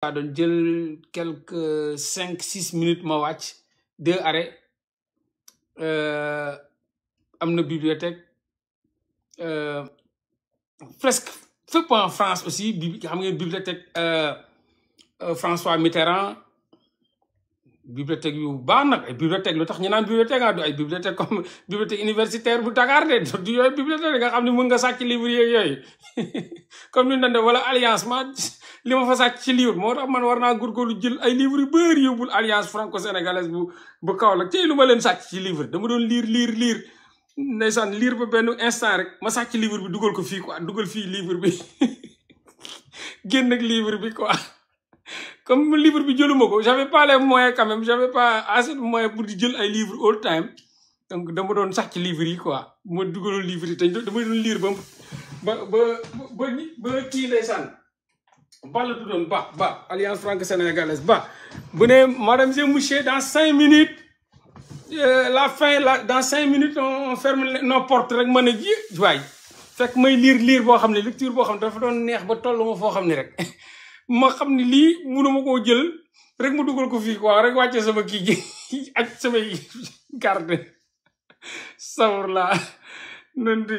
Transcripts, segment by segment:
daa doon jël quelques 5-6 minutes ma wàcc 2 arrêts am na bibliothèque presque fépp en France aussi xam ngeen bibliothèque François Mitterrand bibliothèque yu baax nag ay bibliothèque lu tax ñu naan bibliothèque du ay bibliothèque comme bibliothèque universitaire bu Dakar de du yooyu bibliothèque nga xam ne mën nga sàcc livre yeeg yooyu comme ni ñu def wala alliance ma li ma fa sàcc ci livre moo tax man war naa góorgóorlu jël ay livres yu bëri yóbbul alliance franco-sénégalaise bu Kaolack tey lu ma leen sàcc ci livre dama doon lire ndeysaan lire ba benn instant rek ma sàcc livre bi dugal ko fii quoi dugal fii livre bi génn ak livre bi quoi comme livre bi jëluma ko j'avais pas les moyens quand même j'avais pas assez de moyens pour di jël ay livres all time donc dama doon sàcc livre yi quoi ma dugaloon livre yi te dama doon lire ba kii ndeysaan ba la tuddoon ba alliance franco-sénégalaise ba bu ne madame et monsieur dans 5 minutes dans 5 minutes on ferme nos portes rek mën a ji waay fekk may lire boo xam ne lecture boo xam ne dafa doon neex ba tollu ma foo xam ne rek ma xam ne lii mënuma koo jël rek mu dugal ko fii quoi rek wàcce sama kii gi ak samay garde sawar laa nan di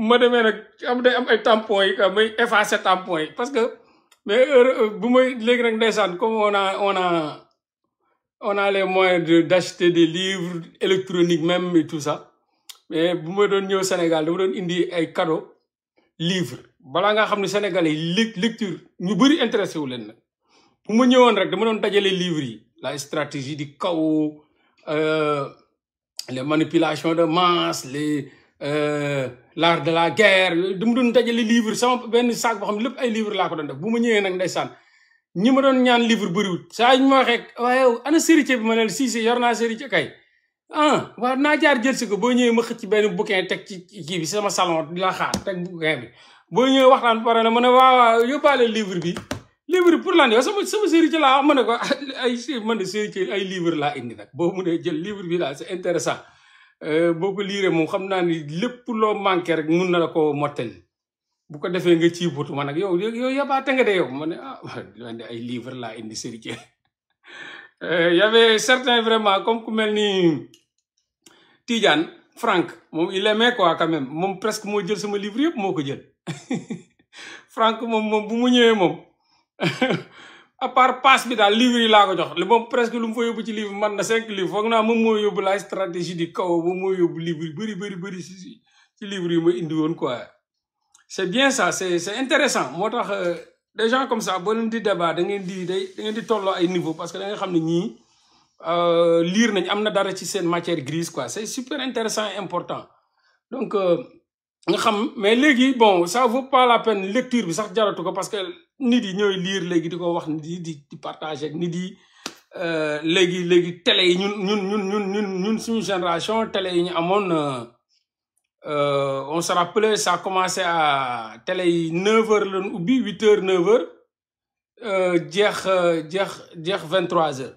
ma demee nag day am ay tampons yi quoi may effacer tampons yi parce que mais bu may léegi nag ndeysaan comme on a les moyens d'acheter des livres électroniques même et tout ça mais bu ma doon ñëw Sénégal dama doon indi ay cadeau livre balaa nga xam ne Sénégalais yi lecture ñu bëri intéressé wu leen nag bu ma ñëwoon rek dama doon dajale livres yi la stratégie du chaos les manipulations de masse l'art de la guerre dama doon dajale livre sama benn sac boo xam ne lépp ay livre laa ko doon def bu ma ñëwee nag ndeysaan ñi ma doon ñaan livre bëriwul saa ñu ma waxee waaye ana sérité bi ma ne si yor naa sérité kay waaw naa jaar jël si ko boo ñëwee ma xëcc benn bouquin teg ci kii bi sama salon di la xaar teg bouquin bi boo ñëwee waxtaan pare na ma ne waaw yóbbaale livre bi pour lan yow sama sérité laa wax ma ne ko man de sérité ay livre laa indi nag boo mënee jël livre bi daal c'est intéressant boo ko liiree moom xam naa ni lépp loo manqué rek mun na la ko mottali bu ko defee nga ciy butu ma nag yow yabaate nga de yow ma ne ay livre laa indi sérité y avait certains vraiment comme ku mel ni Tidiane Franck moom il aimait quoi quand même moom presque moo jël sama livre yëpp moo ko jël Franck moom bu mu ñëwee moom à part passe bi daal livre yi laa ko jox li moom presque lu mu fa yóbbu ci livre man na 5 livres foog naa moom moo yóbbu la stratégie du chaos moom moo yóbbu livre yu bëri ci livre yi ma indi woon quoi c'est bien ça c'est intéressant moo tax des gens comme ça boo leen di débat da ngeen di tolloo ay niveau parce que da nga xam ne ñii lire nañ am na dara ci seen matière grise quoi c'est super intéressant et important donc nga xam mais léegi bon ça vaut pas la peine lecture bi sax jaratu ko parce que nit yi ñooy lire léegi di ko wax nit yi di partager ak nit yi léegi télé yi ñun suñu génération télé yi ñu amoon on se rappelait ça a commencé à télé yi 9h la ubbi 8h 9h jeex 23h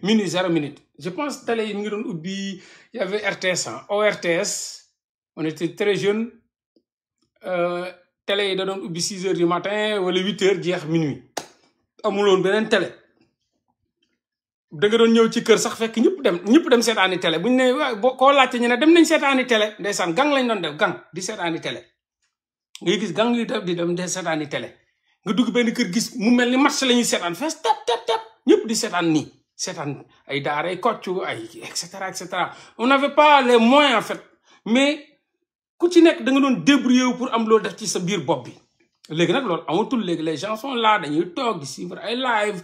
minuit 0 minute je pense télé yi mu ngi doon ubbi y avait RTS ORTS on était très jeunes télé yi da doon ubbi 6h du matin wala 8h jeex minuit amuloon beneen télé da nga doon ñëw ci kër sax fekk ñëpp dem seetaani télé bu ñu ne waaw koo laajte ñu ne dem nañ seetaani télé ndeysaan gang lañ doon def gang di seetaani télé ngay gis gang yi di dem de seetaani télé nga dugg benn kër gis mu mel ni match la ñuy seetaan fees tep ñëpp di seetaan ay daara ay koccu ay et cetera on n'avait pas les moyens en fait mais ku ci nekk da nga doon débrouiller pour am loolu def ci sa biir bopp bi léegi nag loolu amatul léegi les gens sont là dañuy toog di suivre ay live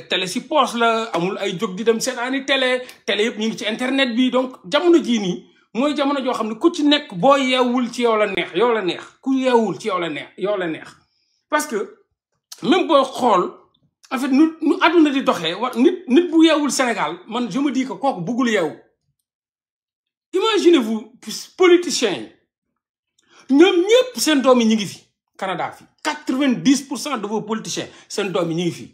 télé si poche la amul ay jóg di dem seetaani télé yëpp ñu ngi ci internet bi donc jamono jii nii mooy jamono joo xam ne ku ci nekk boo yeewul ci yow la neex ku yeewul ci yow la neex parce que même boo xool en fait nu àdduna di doxee nit bu yeewul Sénégal man je me dis que kooku bëggul yeewu imaginez-vous politiciens yi ñoom ñëpp seen doom yi ñu ngi fi Canada fi 90% de vos politiciens seen doom yi ñu ngi fi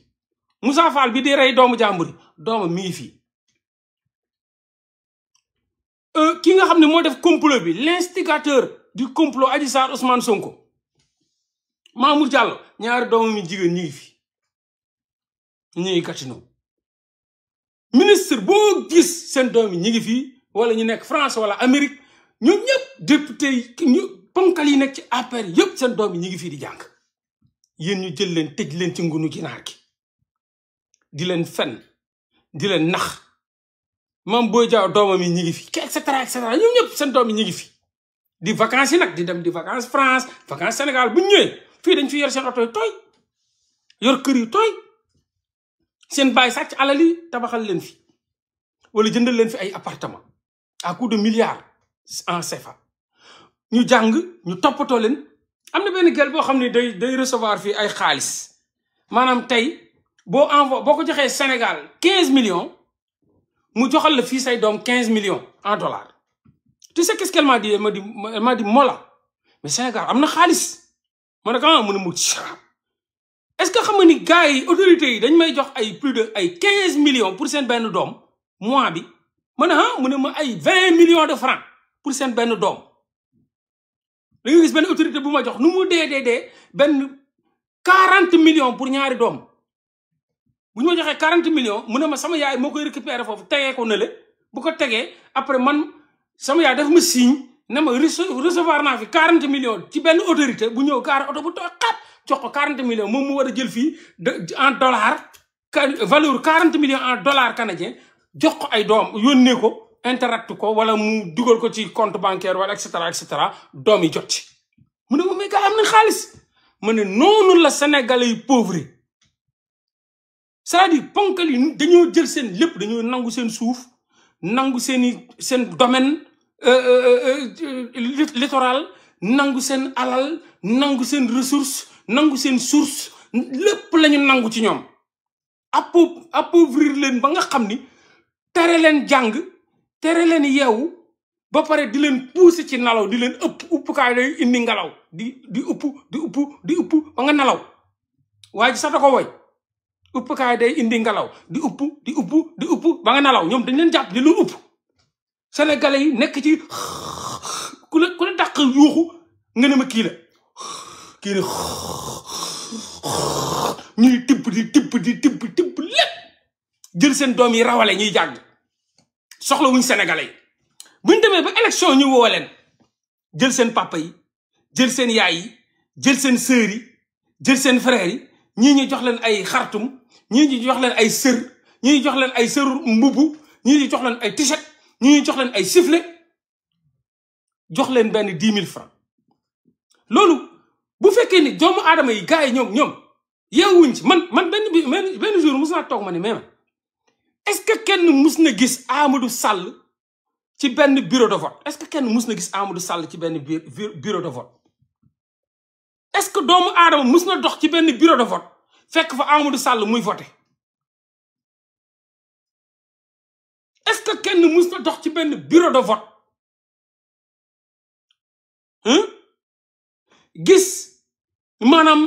Moussa Fall bi di rey doomu jàmbur doomam mi ngi fi ki nga xam ne moo def complot bi l'instigateur du complot Adji Sarr Ousmane Sonko Mamour Diallo ñaari doomam yi jigéen ñu ngi fi ñuy Gatineau ministre boo gis seen doom yi ñi ngi fii wala ñu nekk France wala Amérique ñoom ñëpp député yi ponkal yi nekk ci APR yëpp seen doom yi ñi ngi fii di jàng yéen ñu jël leen tëj leen ci ngunu ginaar gi di leen fen di leen nax Mame Boye Diao doomam yi ñi ngi fi et cetera ñoom ñëpp seen doom yi ñi ngi fi di vacances yi nag di dem di vacances France vacances Sénégal bu ñu ñëwee fii dañ fi yor seen oto yu tooy yor kër yu tooy seen baay sàcc alal yi tabaxal leen fi wala jëndal leen fi ay appartement à coût de milliards en CFA ñu jàng ñu toppatoo leen am na benn gel boo xam ne day recevoir fii ay xaalis maanaam tey boo ko joxee Sénégal 15 millions mu joxal la fii say doom 15 millions en dollars tu sais qu'est-ce qu'elle m'a dit elle m'a dit Mola mais Sénégal am na xaalis ma ne ko mu ne mu est-ce que xam nga ni gars yi autorités yi dañ may jox ay plus de ay 15 millions pour seen benn doom mois bi ma ne mu ne ma ay 20 millions de francs pour seen benn doom da nga gis benn autorité bu ma jox nu mu dee benn 40 millions pour ñaari doom bu ñu ma joxee 40 millions mu ne ma sama yaay moo koy récupérer foofu tegee ko ne le bu ko tegee après man sama yaay daf ma signe ne ma recevoir naa fi 40 millions ci benn autorité bu ñëw gaare oto bu tooy xaat jox ko 40 millions moom mu war a jël fii en dollars valeur 40 millions en dollars canadiens jox ko ay doom yónnee ko interact ko wala mu dugal ko ci compte bancaire wala et cetera doom yi jot ci mu ne ma mais gars am na xaalis ma ne noonu la sénégalais yi pauvre c'est-à-dire ponkal yi dañoo jël seen lépp dañoo nangu seen suuf nangu seen domaine littoral nangu seen alal nangu seen ressource nangu seen source lépp lañu nangu ci ñoom appauvrir leen ba nga xam ni tere leen jàng tere leen yeewu ba pare di leen pousser ci nalaw di leen uppkaay day indi ngelaw di upp ba nga nalaw waa ji sax da ko woy uppkaay day indi ngelaw di upp ba nga nalaw ñoom dañ leen jàpp di leen upp sénégalais yi nekk ci ku la dàq yuuxu nga ne ma kii la ñuy tibb lépp jël seen doom yi rawale ñuy jàng soxla wuñ sénégalais yi buñ demee ba élection ñu woo leen jël seen papa yi jël seen yaay yi jël seen sœur yi jël seen frère yi ñii ñu jox leen ay xartum ñii ñu jox leen ay sër ñii ñu jox leen ay sër mbubu ñii ñu jox leen ay t-shirt ñii ñu jox leen ay sifflet jox leen benn 10 000 francs loolu bu fekkee ni doomu aadama yi gars yi ñoom yeewuñ ci man benn jour mus naa toog ma ne mais est-ce que kenn mus na gis Amadou Sall ci benn bureau de vote est-ce que kenn mus na gis Amadou Sall ci benn bureau de vote est-ce que doomu aadama mus na dox ci benn bureau de vote fekk fa Amadou Sall muy voté est-ce que kenn mus na dox ci benn bureau de vote gis maanaam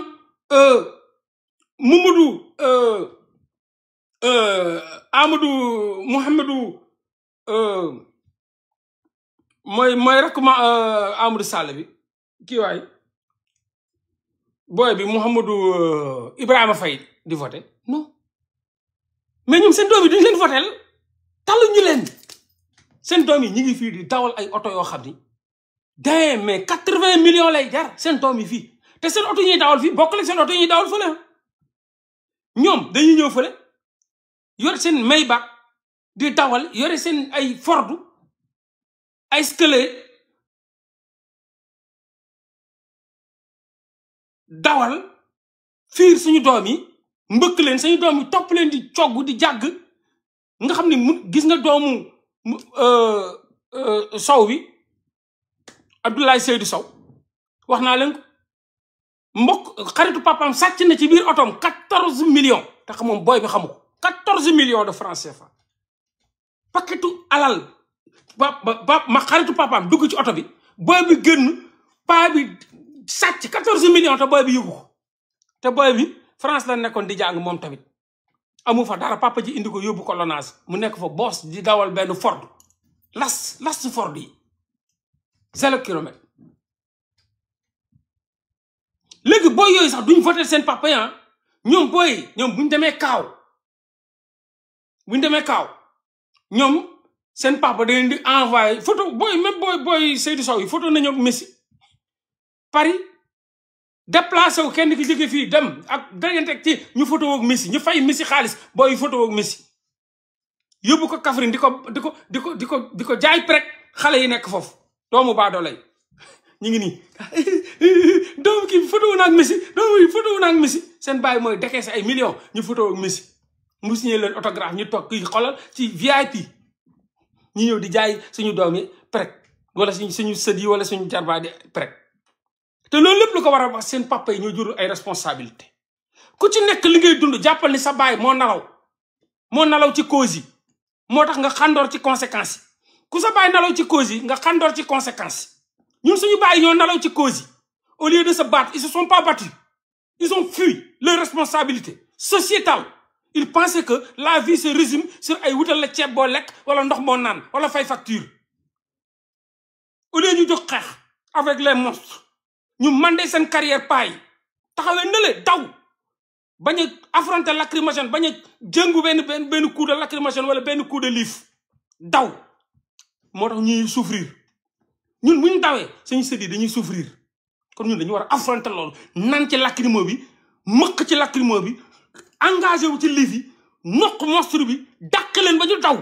Amadou Mouhamadou mooy rek ma Amadou Sall bi kii waay booy bi Mouhamadou Ibrahima Faye di voté non mais ñoom seen doom yi duñ leen votel taluñu leen seen doom yi ñi ngi fii di dawal ay oto yoo xam ni mais 80 millions lay jar seen doom yi fii te seen oto yi ñuy dawal fii bokk la seen oto yi ñuy dawal fële ñoom dañuy ñëw fële yor seen Maybach di dawal yore seen ay Ford ay Escalade dawal fiir suñu doom yi mbëkk leen suñu doom yi topp leen di cogg di jàgg nga xam ne gis nga doomu Sow bi Abdoulaye Seydou Sow wax naa leen ko mbokk xaritu papaam sàcc na ci biir otoom 14 millions te xam moom booy bi xamu ko 14 millions de francs CFA paquetu alal ma xaritu papaam dugg ci oto bi booy bi génn paa bi sàcc 14 millions te booy bi yëgu ko te booy bi France la nekkoon di jàng moom tamit amu fa dara papa ji indi ko yóbbu ko Lonase mu nekk fa boss di dawal benn Ford las Ford yi 0 kilomètre léegi booy yooyu sax duñ voté seen papa ya ñoom buñ demee kaaw bu ñu demee kaaw ñoom seen papa da leen di envoyé photo booy même booy Seydou Sow yi photo nañu Messi Paris déplacé wu kenn ki jóge fii dem ak dajante ci ñu photo ak Messi ñu fay Messi xaalis booy photo ak Messi yóbbu ko Kaffrine di ko jaay prek xale yi nekk foofu doomu baadoolay ñu ngi nii doomu kii photo wu naag Messi doomu yi photo wu naag Messi seen bàyyi mooy dekee sa ay millions ñu photo ak Messi mu signé leen autographe ñu toog kii xoolal ci VIP ñu ñëw di jaay suñu doom yi prek wala suñu sët yi wala suñu jarbaa di prek te loolu lépp lu ko war a wax seen papa yi ñoo jur ay responsabilité ku ci nekk li ngay dund jàppal ni sa baay moo nalaw ci cause yi moo tax nga xandoor ci conséquences yi ku sa baay nalaw ci cause yi nga xandoor ci conséquences ñun suñu baay ñoo nalaw ci cause yi au lieu de se battre ils se sont pas battus ils ont fui leur responsabilité sociétale ils pensaient que la vie se résume sur ay wutal la ceeb boo lekk wala ndox moo naan wala fay facture au lieu ñu jóg xeex avec les monstres ñu mandé seen carrière paay taxawee na le daw bañ a affronter lacrymogène bañ a jëngu benn coup de lacrymogène wala benn coup de liif daw moo tax ñuy souffrir ñun bu ñu dawee suñu sët yi dañuy souffrir kon ñun dañu war a affronter loolu nan ci lacrymo bi mëq ci lacrymo bi engagé wu ci liif yi noq monstre bi dàq leen ba ñu daw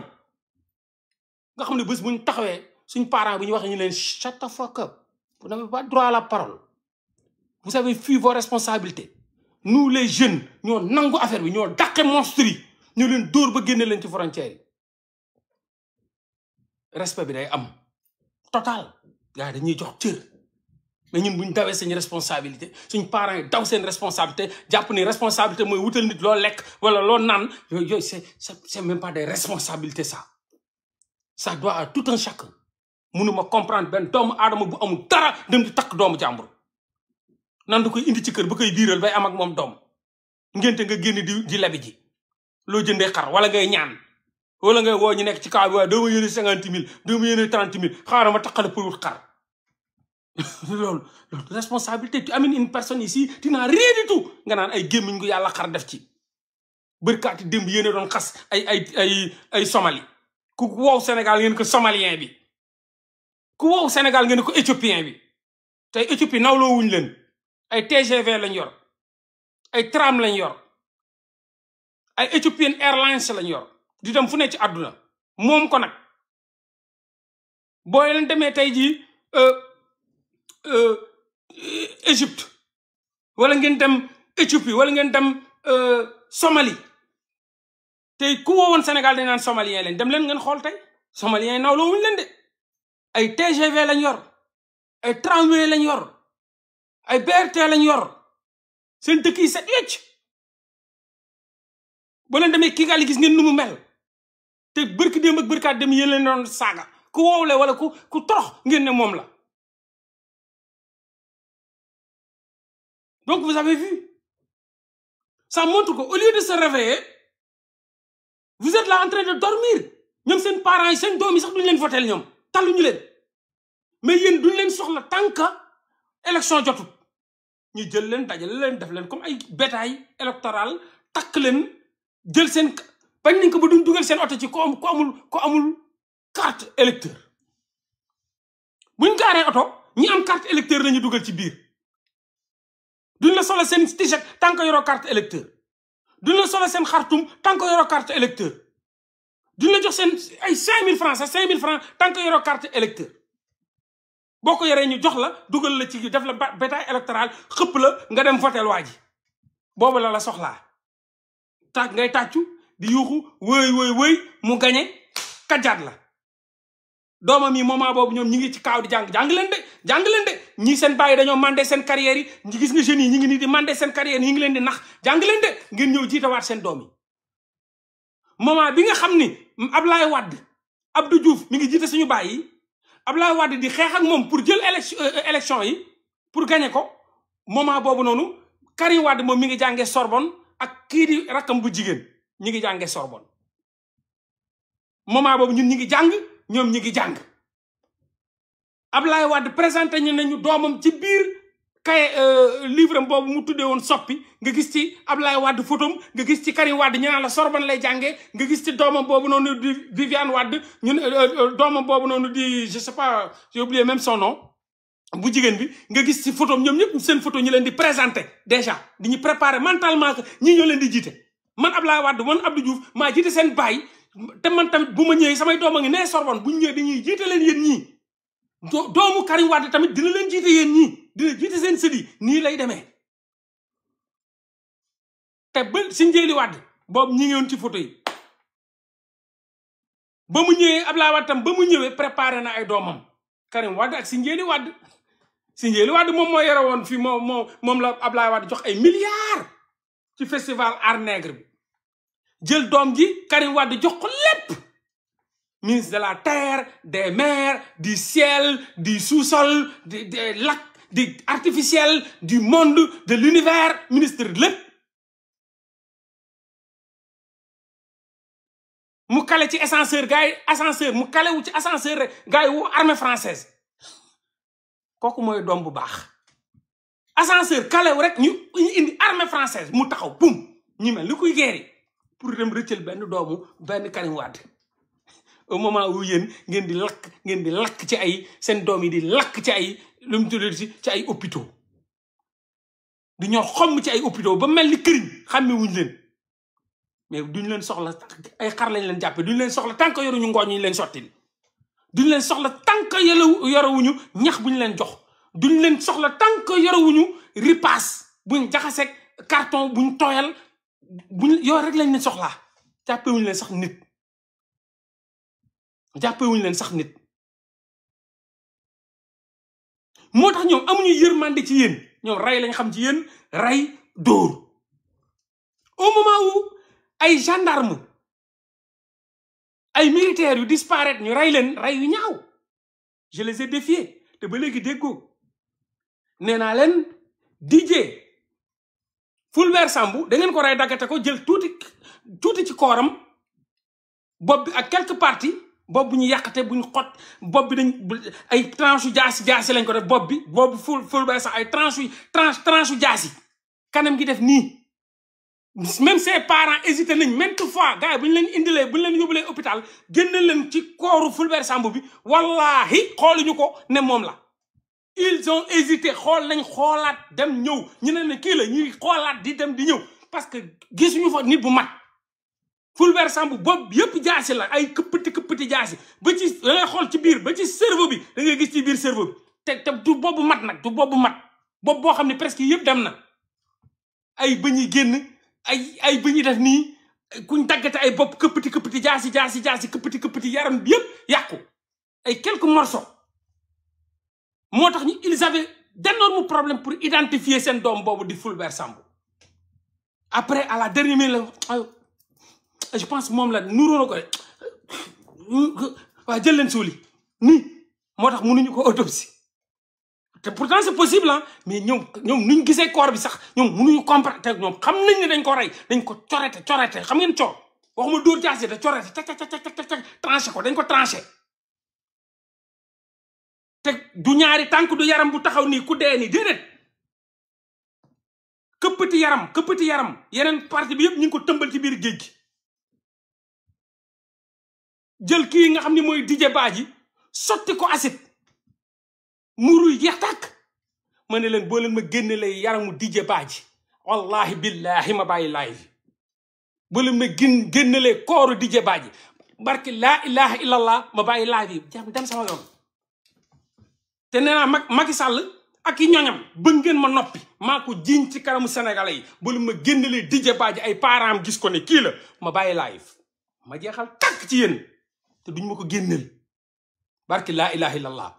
nga xam ne bés bu ñu taxawee suñu parents bi ñu waxee ñu leen shut the fuck up vous n'avez pas droit à la parole vous avez fui vos responsabilités nous les jeunes ñoo nangu affaire bi ñoo dàqe monstre yi ñoo leen dóor ba génne leen ci frontière yi respect bi day am total gars yi dañuy jox cër mais ñun bu ñu dawee seen responsabilité suñ parents yi daw seen responsabilité jàpp ni responsabilité mooy wutal nit loo lekk wala loo naan yooyu c'est même pas des responsabilités ça doit à tout un chacun mënuma comprendre benn doomu aadama bu amul dara dem di takk doomu jàmbur nan da koy indi ci kër ba koy biiral bay am ak moom doom ngénte nga génn di lebi ji loo jëndee xar wala ngay ñaan wala ngay woo ñu nekk ci kaw bi waaye doo ma yéene 50 000 doo ma yéene 30 000 xaaral ma takkale pour wut xar loolu responsabilité tu amènes une personne ici tu n'as rien du tout nga naan ay gémmiñ gu yàlla xar def ci bërkaati démb yéene doon xas ay Somali ku wow Sénégal ngeen ko somalien bi ku wow Sénégal ngeen ko éthiopien bi tey Éthiopie nawloo wuñ leen ay TGV lañ yor ay tram lañ yor ay Ethiopian Airlines lañ yor di dem fu ne ci àdduna moom ko nag boo leen demee tey jii Égypte wala ngeen dem Éthiopie wala ngeen dem Somalie tey ku woowoon Sénégal dañ naan somalien leen dem leen ngeen xool tey somalien yi nawloo wuñ leen de ay TGV lañ yor ay tramway lañ yor ay BRT lañ yor seen dëkk yi set wecc boo leen demee Kigali gis ngeen nu mu mel te bërki démb ak bërkaat dem yéen leen doon saaga ku woowle wala ku torox ngeen ne moom la donc vous avez vu ça montre que au lieu de se réveiller vous êtes là en train de dormir ñoom seen parents yi seen doom yi sax duñu leen votel ñoom talluñu leen mais yéen duñu leen soxla tant que élection jotut ñu jël leen dajale leen def leen comme ay bétail électoral takk leen jël seen bañ nañ ko ba duñ dugal seen oto ci ko amul carte électeur buñ gaaree oto ñi am carte électeur lañu dugal ci biir duñ la solo seen t-shirt tant que yoroo carte électeur duñ la solo seen xartum tant que yoroo carte électeur duñ la jox seen ay 5000 francs sax 5000 francs tant que yoroo carte électeur boo ko yoree ñu jox la dugal la ci def la bétail électoral xëpp la nga dem votel waa ji boobu la soxlaa ngay tàccu di yuuxu wëy mu gañe kajaat la doomam yi moment boobu ñoom ñi ngi ci kaaw di jàng leen de ñii seen bàyyi dañoo mandé seen carrière yi ñi gis nga jeunes yi ñi ngi nii di mandé seen carrière ñi ngi leen di nax jàng leen de ngeen ñëw jiitawaat seen doom yi moment bi nga xam ni Ablaye Wade Abdou Diouf mi ngi jiite suñu bàyyi yi Ablaye Wade di xeex ak moom pour jël élection yi pour gagner ko moment boobu noonu Karim Wade moom mi ngi jàngee Sorbonne ak kii di rakkam bu jigéen ñi ngi jàngee Sorbonne moment boobu ñun ñi ngi jàng ñoom ñi ngi jàng Ablaye Wade présenté ñu nañu doomam ci biir kay livre boobu mu tuddee woon soppi nga gis ci Ablaye Wade photom nga gis ci Karim Wade ñu naan la Sorbonne lay jàngee nga gis ci doomam boobu noonu di Viviane Wade ñun doomam boobu noonu di je sais pas j'ai oublié même son nom bu jigéen bi nga gis ci photom ñoom ñëpp seen photo ñu leen di présenté déjà di ñu préparer mentalement que ñii ñoo leen di jiite man Ablaye Wade man Abdou Diouf maa jiite seen baay te man tamit bu ma ñëwee samay doom a ngi nee Sorbonne bu ñu ñëwee dañuy jiite leen yéen ñii doomu Karim Wade tamit dina leen jiite yéen ñii dina jiite seen sët yi nii lay demee te ba si njëli Wade boobu ñi ngi woon ci photo yi ba mu ñëwee Ablaye Wade tam ba mu ñëwee préparé na ay doomam Karim Wade ak si njëli Wade moom moo yore woon fii moom la Ablaye Wade jox ay milliards ci festival Art Nègre bi jël doom ji Karim Wade jox ko lépp ministre de la terre des mers du ciel du sous-sol des lacs du artificiel du monde de l'univers ministre lépp mu kale ci ascenseur gars yi ascenseur mu kale wu ci ascenseur rek gars yi wu armée française kooku mooy doom bu baax ascenseur kale wu rek ñu indi armée française mu taxaw bum ñu mel li kuy guerre pour dem rëccal benn Karim Wade au moment où yéen ngeen di lakk ci ay seen doom yi di lakk ci ay lu mu tuddee ci ay hôpitaux di ñoo xomm ci ay hôpitaux ba mel ni këriñ xàmme wuñ leen mais duñ leen soxla ay xar lañ leen jàppe duñ leen soxla tant que yoruñu ngooñ ñu leen sotti duñ leen soxla tant que yorewuñu ñax buñ leen jox duñ leen soxla tant que yorewuñu ripaas buñ jaxaseeg carton buñ tooyal buñ yow rek lañ leen soxlaa jàppewuñ leen sax nit moo tax ñoom amuñu yërmande ci yéen ñoom rey lañ xam ci yéen rey dóor au moment où ay gendarme ay militaires yu disparaître ñu rey leen rey yu ñaaw je les ai défiés te ba léegi déggoo nee naa leen DJ Fulbert Sambou da ngeen ko rey daggate ko jël tuuti ci kooram bopp bi ak quelques parties bopp bu ñu yàqate bu ñu xot bopp bi dañ ay tranche yu jaasi lañ ko def bopp bi boobu Fulbert sax ay tranche yu jaasi kanam gi def nii même ses parents hésité nañ maintes fois gars yi bu ñu leen indilee bu ñu leen yóbbulee hôpital génne leen ci kooru Fulbert Sambou bi wallahi xooluñu ko ne moom la ils ont hésité xoolaat dem ñëw ñu ne kii la ñuy xoolaat di dem di ñëw parce que gisuñu fa nit bu mat Fulbert Sambou boobu yëpp jaasi la ay këppati jaasi ba ci da ngay xool ci biir ba ci cerveau bi da ngay gis ci biir cerveau bi te du boobu mat nag du boobu mat boobu boo xam ne presque yëpp dem na ay bëñ yi génn ay bëñ yi def nii kuñ daggate ay bopp këppati jaasi këppati yaram bi yëpp yàqu ay quelques morceaux moo tax ils avaient d'énormes problèmes pour identifier seen doom boobu di Fulbert Sambou après à la dernière minute je pense moom la nuróo na ko de waaw jël leen suuli nii moo tax mënuñu ko autopsie te pourtant c'est possible ah mais ñoom nuñ gisee corps bi sax ñoom mënuñu comprendre te ñoom xam nañ ne dañ ko rey dañ ko corete xam ngeen coor waxuma dóor jaasi da corete tranché ko dañ ko tranché te du ñaari tànk du yaram bu taxaw nii ku dee nii déedéet këppati yaram yeneen partie bi yëpp ñu ngi ko tëmbal ci biir géej gi jël kii nga xam ne mooy Didier Badji sotti ko acide muuru jeex tàkk ma ne leen boo leen ma génne lay yaramu Didier Badji wallahi billahi ma bàyyi live boo leen ma génne lay kooru Didier Badji barki laa ilaha illallah ma bàyyi live yi dem sama yoon te nee naa Macky Sall ak i ñoñam bëgg ngeen ma noppi maa ko jiiñ ci kanamu sénégalais yi boo leen ma génne lay Didier Badji ay parents gis ko ne kii la ma bàyyi live ma jeexal tàkk ci yéen te duñ ma ko génneel barki laa ilaha illallah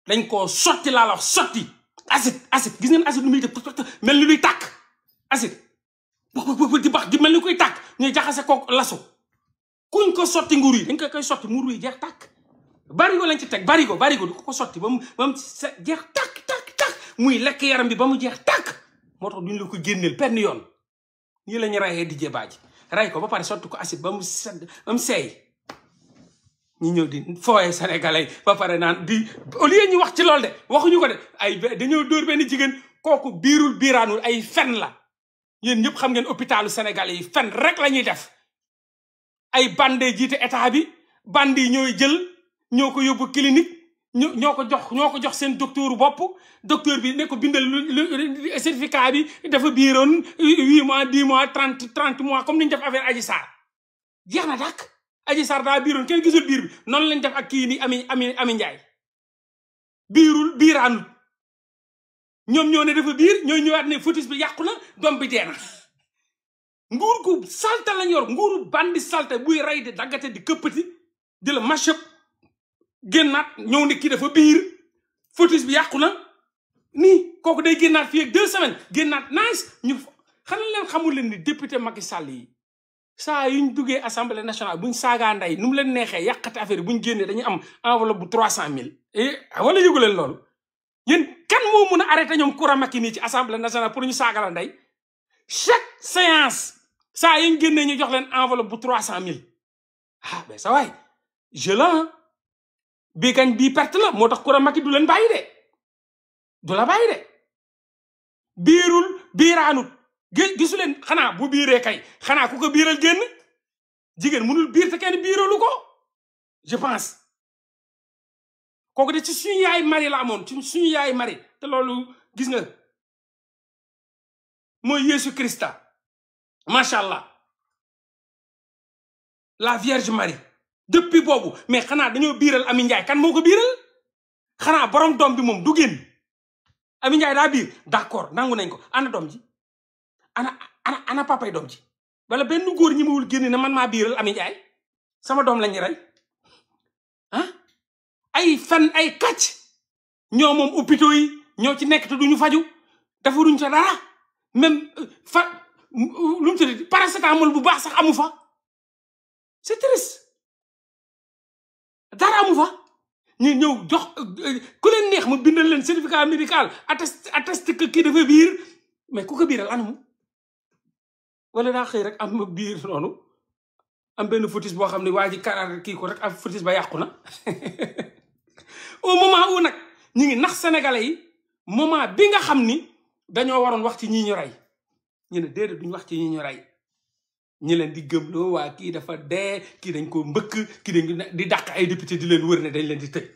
dañ koo sotti laa la sotti acide gis ngeen acide lu muy def mel ni luy tàkk acide di bax di mel ni koy tàkk ñuy jaxase ko lasu kuñ ko sotti nguur yi dañ koy sotti nguur yi jeex tàkk barigo lañ ci teg barigo du ko sotti ba mu jeex tàkk muy lekk yaram bi ba mu jeex tàkk moo tax duñ la ko génneel benn yoon nii la ñu rayee Didier Badji ray ko ba pare sotti ko acide ba mu seey ñi ñëw di fooye sénégalais ba pare naan di au lieu ñu wax ci loolu de waxuñu ko de ay dañoo dóor benn jigéen kooku biirul biiraanul ay fen la yéen ñëpp xam ngeen hôpitalu sénégalais yi fen rek la ñuy def ay bande jiite état bi bande yi ñooy jël ñoo ko yóbbu clinique ñoo ko jox seen docteur bopp docteur bi ne ko bindal certificat bi dafa biiroon 8 mois 10 mois 30 mois comme ni ñu def affaire Adji Sarr jeex na dàkk Adji Sarr daa biiroon kenn gisul biir bi noonu lañ def ak kii ni ami Njaay biirul biiraanul ñoom ñoo ne dafa biir ñooy ñëwaat ne fœtus bi yàqu na doom bi dee na nguur gu salte lañ yor nguuru bandi salte buy rey di daggate di këppati di la machëp génnaat ñëw ne kii dafa biir fœtus bi yàqu na nii kooku day génnaat fii ak 2 semaines génnaat nice ñu xanaa leen xamul leen ni député Macky Sall yi saa yuñ duggee assemblée nationale buñ saagaa nday nu mu leen neexee yàqate affaire yi buñ génnee dañuy am enveloppe bu 300 000 wala yëgu leen loolu yéen kan moo mun a arrêté ñoom Coura Macky nii ci assemblée nationale pour ñu saagala nday chaque séance saa yuñ génnee ñu jox leen enveloppe bu 300 000 ah mais sa waay je la bii gañ bii perte la moo tax Coura Macky du leen bàyyi de du la bàyyi de biirul biiraanut gisu leen xanaa bu biiree kay xanaa ku ko biiral génn jigéen mënul biir te kenn biiralu ko je pense kooku de ci suñu yaay mari la amoon ci suñu yaay mari te loolu gis nga mooy Yeesu Christa macha allah la Vierge Marie depuis boobu mais xanaa dañoo biiral Ami Njaay kan moo ko biiral xanaa borom doom bi moom du génn Ami Njaay daa biir d'accord nangu nañ ko ana doom ji ana papay doom ji wala benn góor ñi mawul génn ne man maa biiral Ami Njaay sama doom lañu rey ah ay fen ay kàcc ñoo moom hôpitaux yi ñoo ci nekk te duñu faju defaruñ ca dara même lu mu tudd paracétamol bu baax sax amu fa c'est triste dara amu fa ñu ñëw jox ku leen neex mu bindal leen certificat médical atteste que kii dafa biir mais ku ko biiral anamu wala daa xëy rek am biir noonu am benn fœtus boo xam ne waa ji karaar kii ko rek am fœtus ba yàqu na au moment où nag ñu ngi nax sénégalais yi moment bi nga xam ni dañoo waroon wax ci ñi ñu rey ñu ne déedéet duñ wax ci ñi ñu rey ñi leen di gëmloo waa kii dafa dee kii dañ ko mbëkk kii dañ di dàq ay député di leen wër ne dañ leen di tëj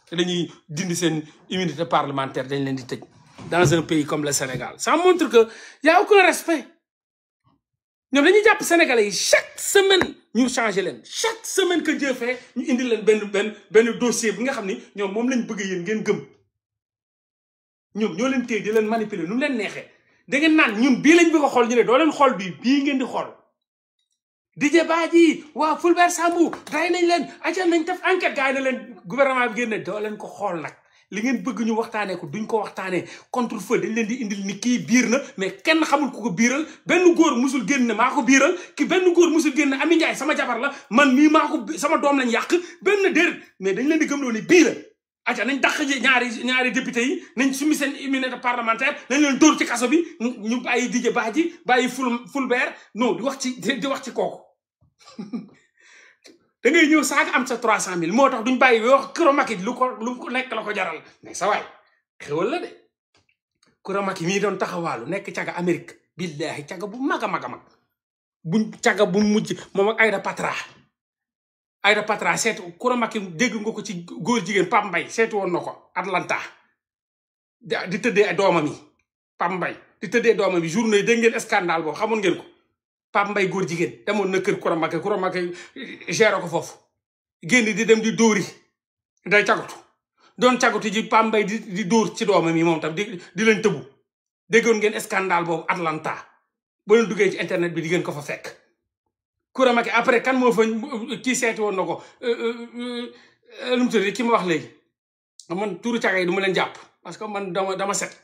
te dañuy dindi seen immunité parlementaire dañ leen di tëj dans un pays comme le Sénégal ça montre que y a aucun respect ñoom dañuy jàpp sénégalais yi chaque semaine ñu changé leen chaque semaine que Dieu fait ñu indi leen benn dossier bi nga xam ni ñoom moom lañ bëgg yéen ngeen gëm ñoom ñoo leen téye di leen manipuler nu mu leen neexee da ngeen naan ñun bii lañ bëgg a xool ñu ne doo leen xool bii ngeen di xool Didier Badji waa Fulbert Sambou day nañ leen aca nañ def enquête gars yi na leen gouvernement bi ngeen ne doo leen ko xool nag li ngeen bëgg ñu waxtaanee ko duñ ko waxtaanee contre feu dañ leen di indil ni kii biir na mais kenn xamul ku ko biiral benn góor musul génn ne maa ko biiral ki benn góor musul génn ne Ami Njaay sama jabar la man mii maa ko sama doom lañ yàq benn déedéet mais dañ leen di gëmloo ni bii la aca nañ dàq ji ñaari député yi nañ sumi seen immunité parlementaire nañ leen dóor ci kaso bi ñu bàyyi Didier Badji bàyyi Fulbert non di wax ci kooku da ngay ñëw saaga am sa 300 000 moo tax duñ bàyyi wax Coura Macky lu ko nekk la ko jaral mais sa waay xewal la de Coura Macky mii doon taxawaalu nekk caga Amérique billahi caga bu mag a mag a mag buñ caga bu mujj moom ak Aïda Patra seetu Coura Macky dégg nga ko ci góor jigéen Pape Mbaye seetu woon na ko Atlanta di tëddee doomam yi Pape Mbaye di tëddee doomam yi journée yi dégg ngeen scandale boobu xamoon ngeen ko Pape Mbaye góor jigéen demoon na kër Coura Macky géré ko foofu génn di dem di dóori day cagatu doon cagatu ji Pape Mbaye di dóor ci doomam yi moom tam di leen tëbu déggoon ngeen scandale boobu Atlanta boo leen duggee ci internet bi di ngeen ko fa fekk Coura Macky après kan moo fa kii seeti woon na ko lu mu tudd ki ma wax léegi man turu caga yi du ma leen jàpp parce que man dama set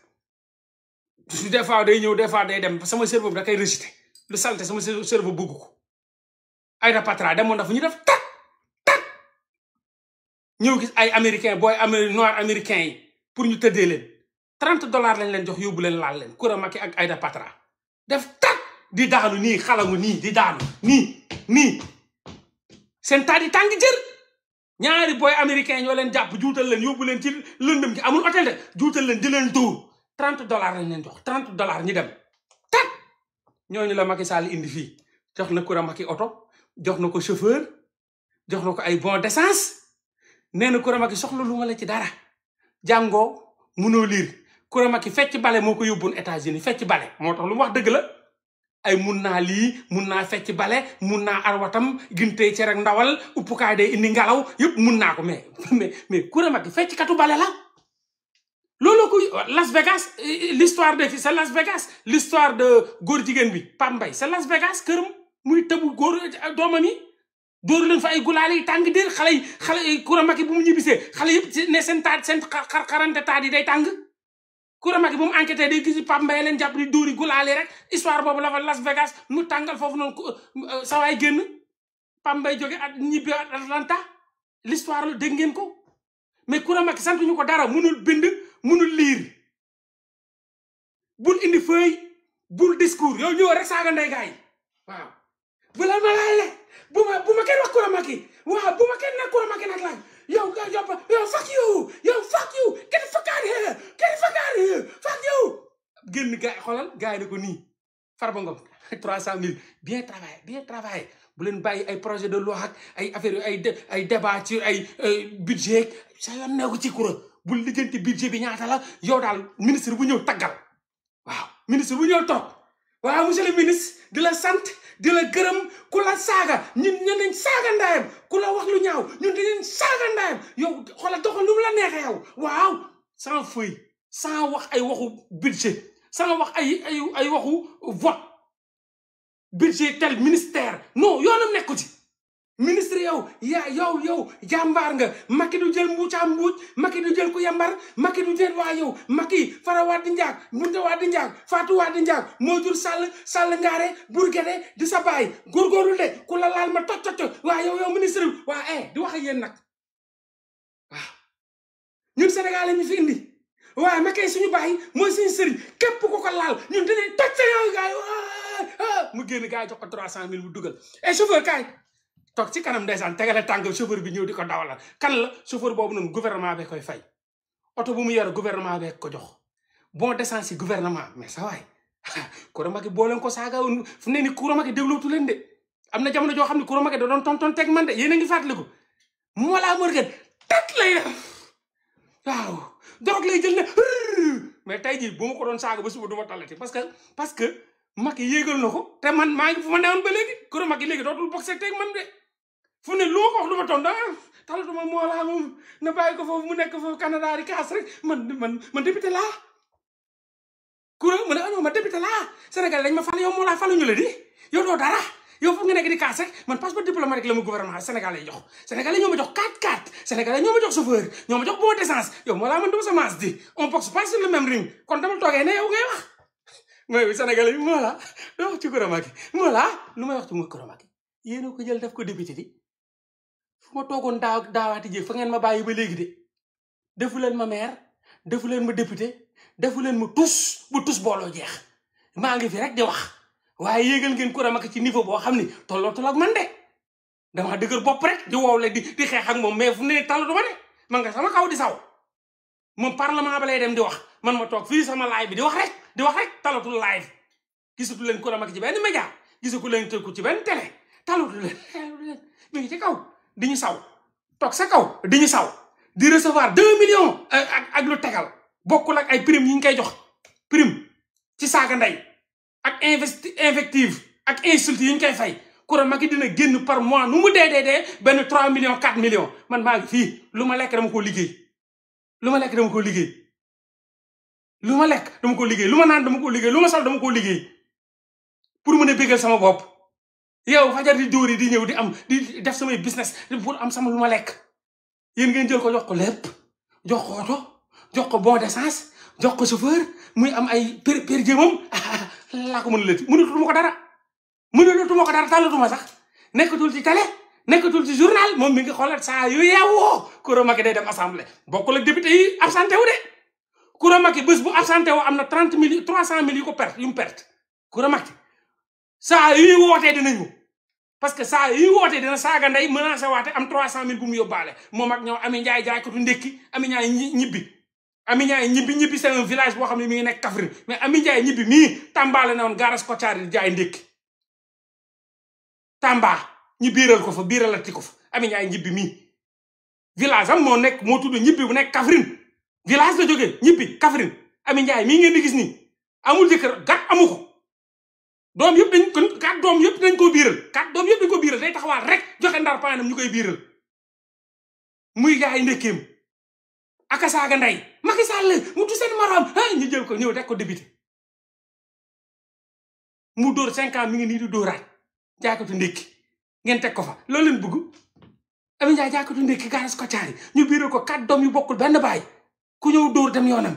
des fois day ñëw des fois day dem sama cerveau bi da koy rejeté lu salte sama cerveau bëgg ko Aïda Patra demoon dafa ñu def tat ñëw gis ay américain booy noir américain yi pour ñu tëddee leen $30 lañ leen jox yóbbu leen laal leen Coura Macky ak Aïda Patra def tat di daanu nii xalangu nii di daanu nii seen taat yi tàng jër ñaari boy américain ñoo leen jàpp juutal leen yóbbu leen ci lëndëm gi amul hôtel de juutal leen di leen dóor $30 lañ leen jox $30 ñi dem tat ñooñu la Macky Sall indi fii jox na Coura Macky oto jox na ko chauffeur jox na ko ay bon d'essence nee na Coura Macky soxla lu ma la ci dara jàngoo munoo liir Coura Macky fecc bale moo ko yóbbuwoon États-Unis fecc bale moo tax lu mu wax dëgg la ay mun naa lii mun naa fecc bale mun naa arwatam gintey ci rek ndawal uppukaay day indi ngelaw yëpp mun naa ko mais Coura Macky fecc katu bale la loolu ko Las Vegas l'histoire de c'est Las Vegas l'histoire de góor jigéen bi Pape Mbaye c'est Las Vegas këram muy tëbu góor doomam yi dóoru leen fa ay gulaale yi tàng déer xale yi Coura Macky bu mu ñibbisee xale yëpp ne seen taat seen xarante taat yi day tàng Coura Macky bu mu enquêté day gis Pape Mbaye leen jàpp di dóori gulaale rek histoire boobu la fa Las Vegas mu tàngal foofu noonu sawaay génn Pape Mbaye jóge at ñibbi Atlanta l'histoire la dégg ngeen ko mais Coura Macky sant ñu ko dara munul bind munul liir bul indi feuille bul discours yow ñëw rek saaga ndey gaay waaw bu la ma laale bu ma kenn wax Coura Macky waaw bu ma kenn nag Coura Macky nag laaj yow fuck you get the fuck out of here fuck you génn gaay xoolal gaay ne ko nii Farba Ngom 300 000 bien travaillé bu leen bàyyi ay projet de loi ak ay affaire ay débat ci ay budget sa yoon ne ko ci Coura bul lijjanti budget bi ñaata la yow daal ministre bu ñëw taggal waaw ministre bu ñëw toog waaw monsieur le ministre di la sant di la gërëm ku la saaga ñun nañ saaga ndaayam ku la wax lu ñaaw ñun dinañ saaga ndaayam yow xoolal doxal lu mu la neexee yow waaw sans feuille sans wax ay waxu budget sans wax ay waxu vote budget tel ministère non yoonam nekku ci ministre yow jàmbaar nga Macky du jël mbuucaam mbuuc Macky du jël ku yambar Macky du jël waa yow Macky Fara Wade Ndiaye Bunte Wade Ndiaye Fatou Wade Ndiaye moo jur Sall ngaare Bourguédé di sa baay góorgóorlu de ku la laal ma toj waa yow ministre bi waa di wax ak yéen nag waaw ñun Sénégal la ñu fi indi waaye Macky suñu baay mooy suñu sëriñ képp ku ko laal ñun dinañ toj sa yow gaay mu génn gaay jox ko 300 000 bu dugal chauffeur kaay toog ci kanam ndeysaan tegale tànk chauffeur bi ñëw di ko dawalal kan la chauffeur boobu noonu gouvernement bee koy fay oto bu mu yore gouvernement bee ko jox bon d'essence yi gouvernement mais sa waay Coura Macky boo leen ko saaga woon fu ne ni Coura Macky déglootu leen de am na jamono joo xam ne Coura Macky da doon tonton teg man de yéen a ngi fàttaliku Mollah Morgun tat lay def waaw drogue lay jël ne mais tey jii bu ma ko doon saaga ba suba du ma talati parce que Macky yéegal na ko te man maa ngi fu ma newoon ba léegi Coura Macky léegi dootul boxe teg man de fu ne lu ma ko wax lu ma tontu talatuma Mollah moom na bàyyi ko foofu mu nekk foofu Canada di kaas rek man député laa Coura mu ne non ma député laa Sénégal dañ ma fal yow Mollah faluñu la di yow doo dara yow foofu nga nekk di kaas rek man passeport diplomatique la mu gouvernement Sénégal lay jox Sénégal ñoo ma jox 4x4 Sénégal ñoo ma jox chauffeur ñoo ma jox bon d'essence yow Mollah man duma sa maas di on boxe pas sur le même ring kon dama toogee ne yow ngay wax mooy Sénégal yi Mollah doo wax ci Coura Macky Mollah lu may wax ci Coura Macky yéena ko jël def ko député di fu ma toogoon daawaati jéeg fa ngeen ma bàyyi ba léegi de defu leen ma maire defu leen ma député defu leen ma tus bu tus booloo jeex maa ngi fi rek di wax waaye yéegal ngeen Coura Macky ci niveau boo xam ni tollootul ak man de dama dëgër bopp rek di wow le di xeex ak moom mais fu ne talatu ma de man nga sama kaw di saw moom parlement ba lay dem di wax man ma toog fii sama live bi di wax rek talatul live gisatu leen Coura Macky ci benn média gisatu leen ko ci benn télé talatu leen mi ngi ci kaw di ñu saw toog sa kaw di ñu saw di recevoir 2 millions ak lu tegal bokkul ak ay prime yi ñu koy jox prime ci saaga ndey ak invective ak insulte yi ñu koy fay Coura Macky dina génn par mois nu mu dee benn 3 millions 4 millions man maa ngi fii lu ma lekk dama koo liggéey lu ma lekk dama koo liggéey lu ma naan dama koo liggéey lu ma sol dama koo liggéey pour mën a bégal sama bopp yow fajar di dóori di ñëw di am di def samay business pour am sama lu ma lekk yéen ngeen jël ko jox ko lépp jox ko oto jox ko bon d'essence jox ko chauffeur muy am ay per jëmam laa ko mënulatuma ko dara tàllatuma sax nekkatul ci télé nekkatul ci journal moom mi ngi xoolal saa yu yeewoo Coura Macky day dem assemblée bokkul ak député yi absenté wu de Coura Macky bés bu absenté wu am na 30 000 300 000 yu mu perte Coura Macky saa yu wootee dinañu parce que saa yi wootee dina saaga ndey menacé waate am 300 000 bu mu yóbbaale moom ak ñoom Ami Ndiaye jaaykatu ndékki Ami Ndiaye ñibbi Ami Ndiaye ñibbi c'est un village boo xam ne mi ngi nekk Kaffrine mais Ami Ndiaye ñibbi mii Tamba la ne woon garas Kotiari di jaay ndékki Tamba ñu biiral ko fa biiralati ko fa Ami Ndiaye ñibbi mii village am moo tudd ñibbi bu nekk Kaffrine village la jógee ñibbi Kaffrine Ami Ndiaye mii ngeen di gis nii amul jëkkër gat amu ko doom yëpp dañ ko 4 doom yëpp dañ ko biiral 4 doom yëpp dañ ko biiral day taxawaat rek joxe ndar paanam ñu koy biiral muy jaay ndekkeem aka saaga ndey Macky Sall mu tu seen morom ñu jël ko ñëw teg ko député mu dóor 5 ans mi ngi nii di dóoraat jaaykatu ndékki ngeen teg ko fa loolu leen bëgg Ami Ndiaye jaaykatu ndékki garas Kotiari ñu biiral ko 4 doom yu bokkul benn baay ku ñëw dóor dem yoonam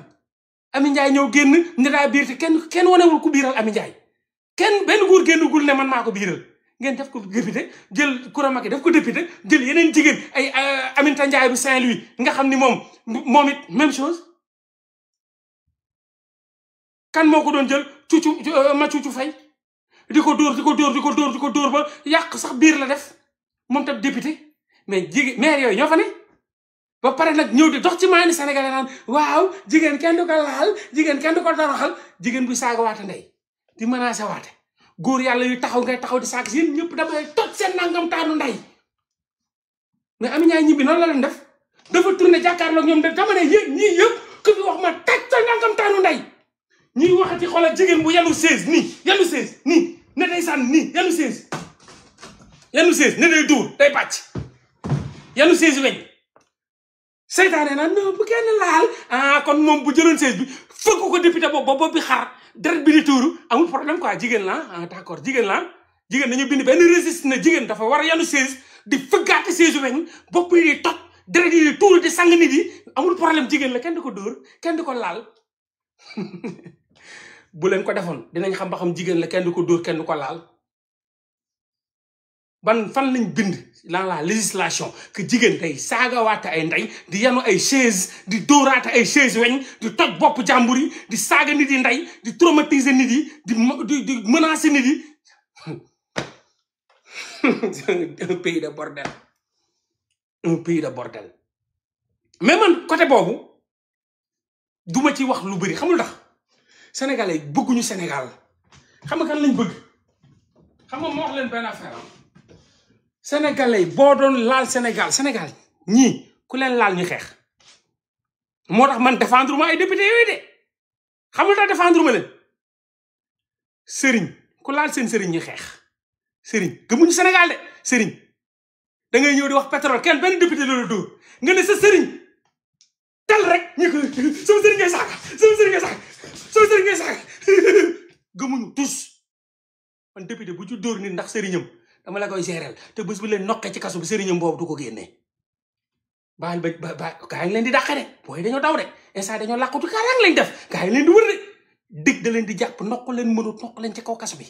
Ami Ndiaye ñëw génn ne daa biir te kenn wanewul ku biiral Ami Ndiaye kenn benn góor génnagul ne man maa ko biiral ngeen def ko député jël Coura Macky def ko député jël yeneen jigéen ay Aminata Ndiaye bu Saint-Louis nga xam ni moom it même chose kan moo ko doon jël cucu fay di ko dóor ba yàq sax biir la def moom tam député mais jigéen maire yooyu ñoo fa ne ba pare nag ñëw di dox ci maani sénégalais naan waaw jigéen kenn du ko laal jigéen kenn du ko doroxal jigéen buy saaga waate ndey di menacé waate góor yàlla yu taxaw ngay taxaw di saaga si yéen ñëpp damay toj seen nangam taanu ndey mais Ami Ndiaye ñibbi noonu la leen def dafa tourné jàkkaarloog ñoom de dama ne yéen ñii yëpp ku fi wax ma toj sa nangam taanu ndey ñuy waxati xoolal jigéen bu yanu 16 nii ne day sànn nii yanu 16 ne day dóor day bàcc yanu 16 weñ seytaane naan non bu kenn laal kon moom bu jëloon 16 bi fëgg ko député boobu bi xar deret bi di tuuru amul problème quoi jigéen la d'accord jigéen dañu bind benn registre na jigéen dafa war a yanu 16 di fëggaati 16 weñ bopp yi di toj deret yi di tuuru di sang nit yi amul problème jigéen la kenn du ko dóor kenn du ko laal bu leen ko defoon dinañ xam ba xam jigéen la kenn du ko dóor kenn du ko laal ban fan lañ bind dans la législation que jigéen day saagawaate ay ndey di yanu ay chaise di dóoraate ay chaise weñ di toj bopp jàmbur yi di saaga nit yi ndey di traumatiser nit yi di menacer nit yi un pays de bordel mais man côté boobu duma ci wax lu bëri xamul ndax sénégalais bëgguñu Sénégal xam nga kan lañ bëgg xam nga moo wax leen benn affaire sénégalais boo doon laal Sénégal ñii ku leen laal ñu xeex moo tax man défendre ma ay député yooyu de xamul tax défendre ma leen sëriñ ku laal seen sëriñ ñu xeex sëriñ gëmuñu Sénégal de sëriñ da ngay ñëw di wax pétrole kenn benn député la dóor nga ne sa sëriñ tal rek ñu ko sama sëriñ ngay saaga gëmuñu tous man député bu ci dóor nit ndax sëriñam dama la koy gérer te bés bu leen noqee ci kaso bi sëriñam boobu du ko génnee baal ba gaa yi leen di dàqe de booy dañoo daw de instant dañoo làqutu kaaraan lañ def gaa yi leen di wër de dig da leen di jàpp noq leen mënut noq leen ci kaw kaso bi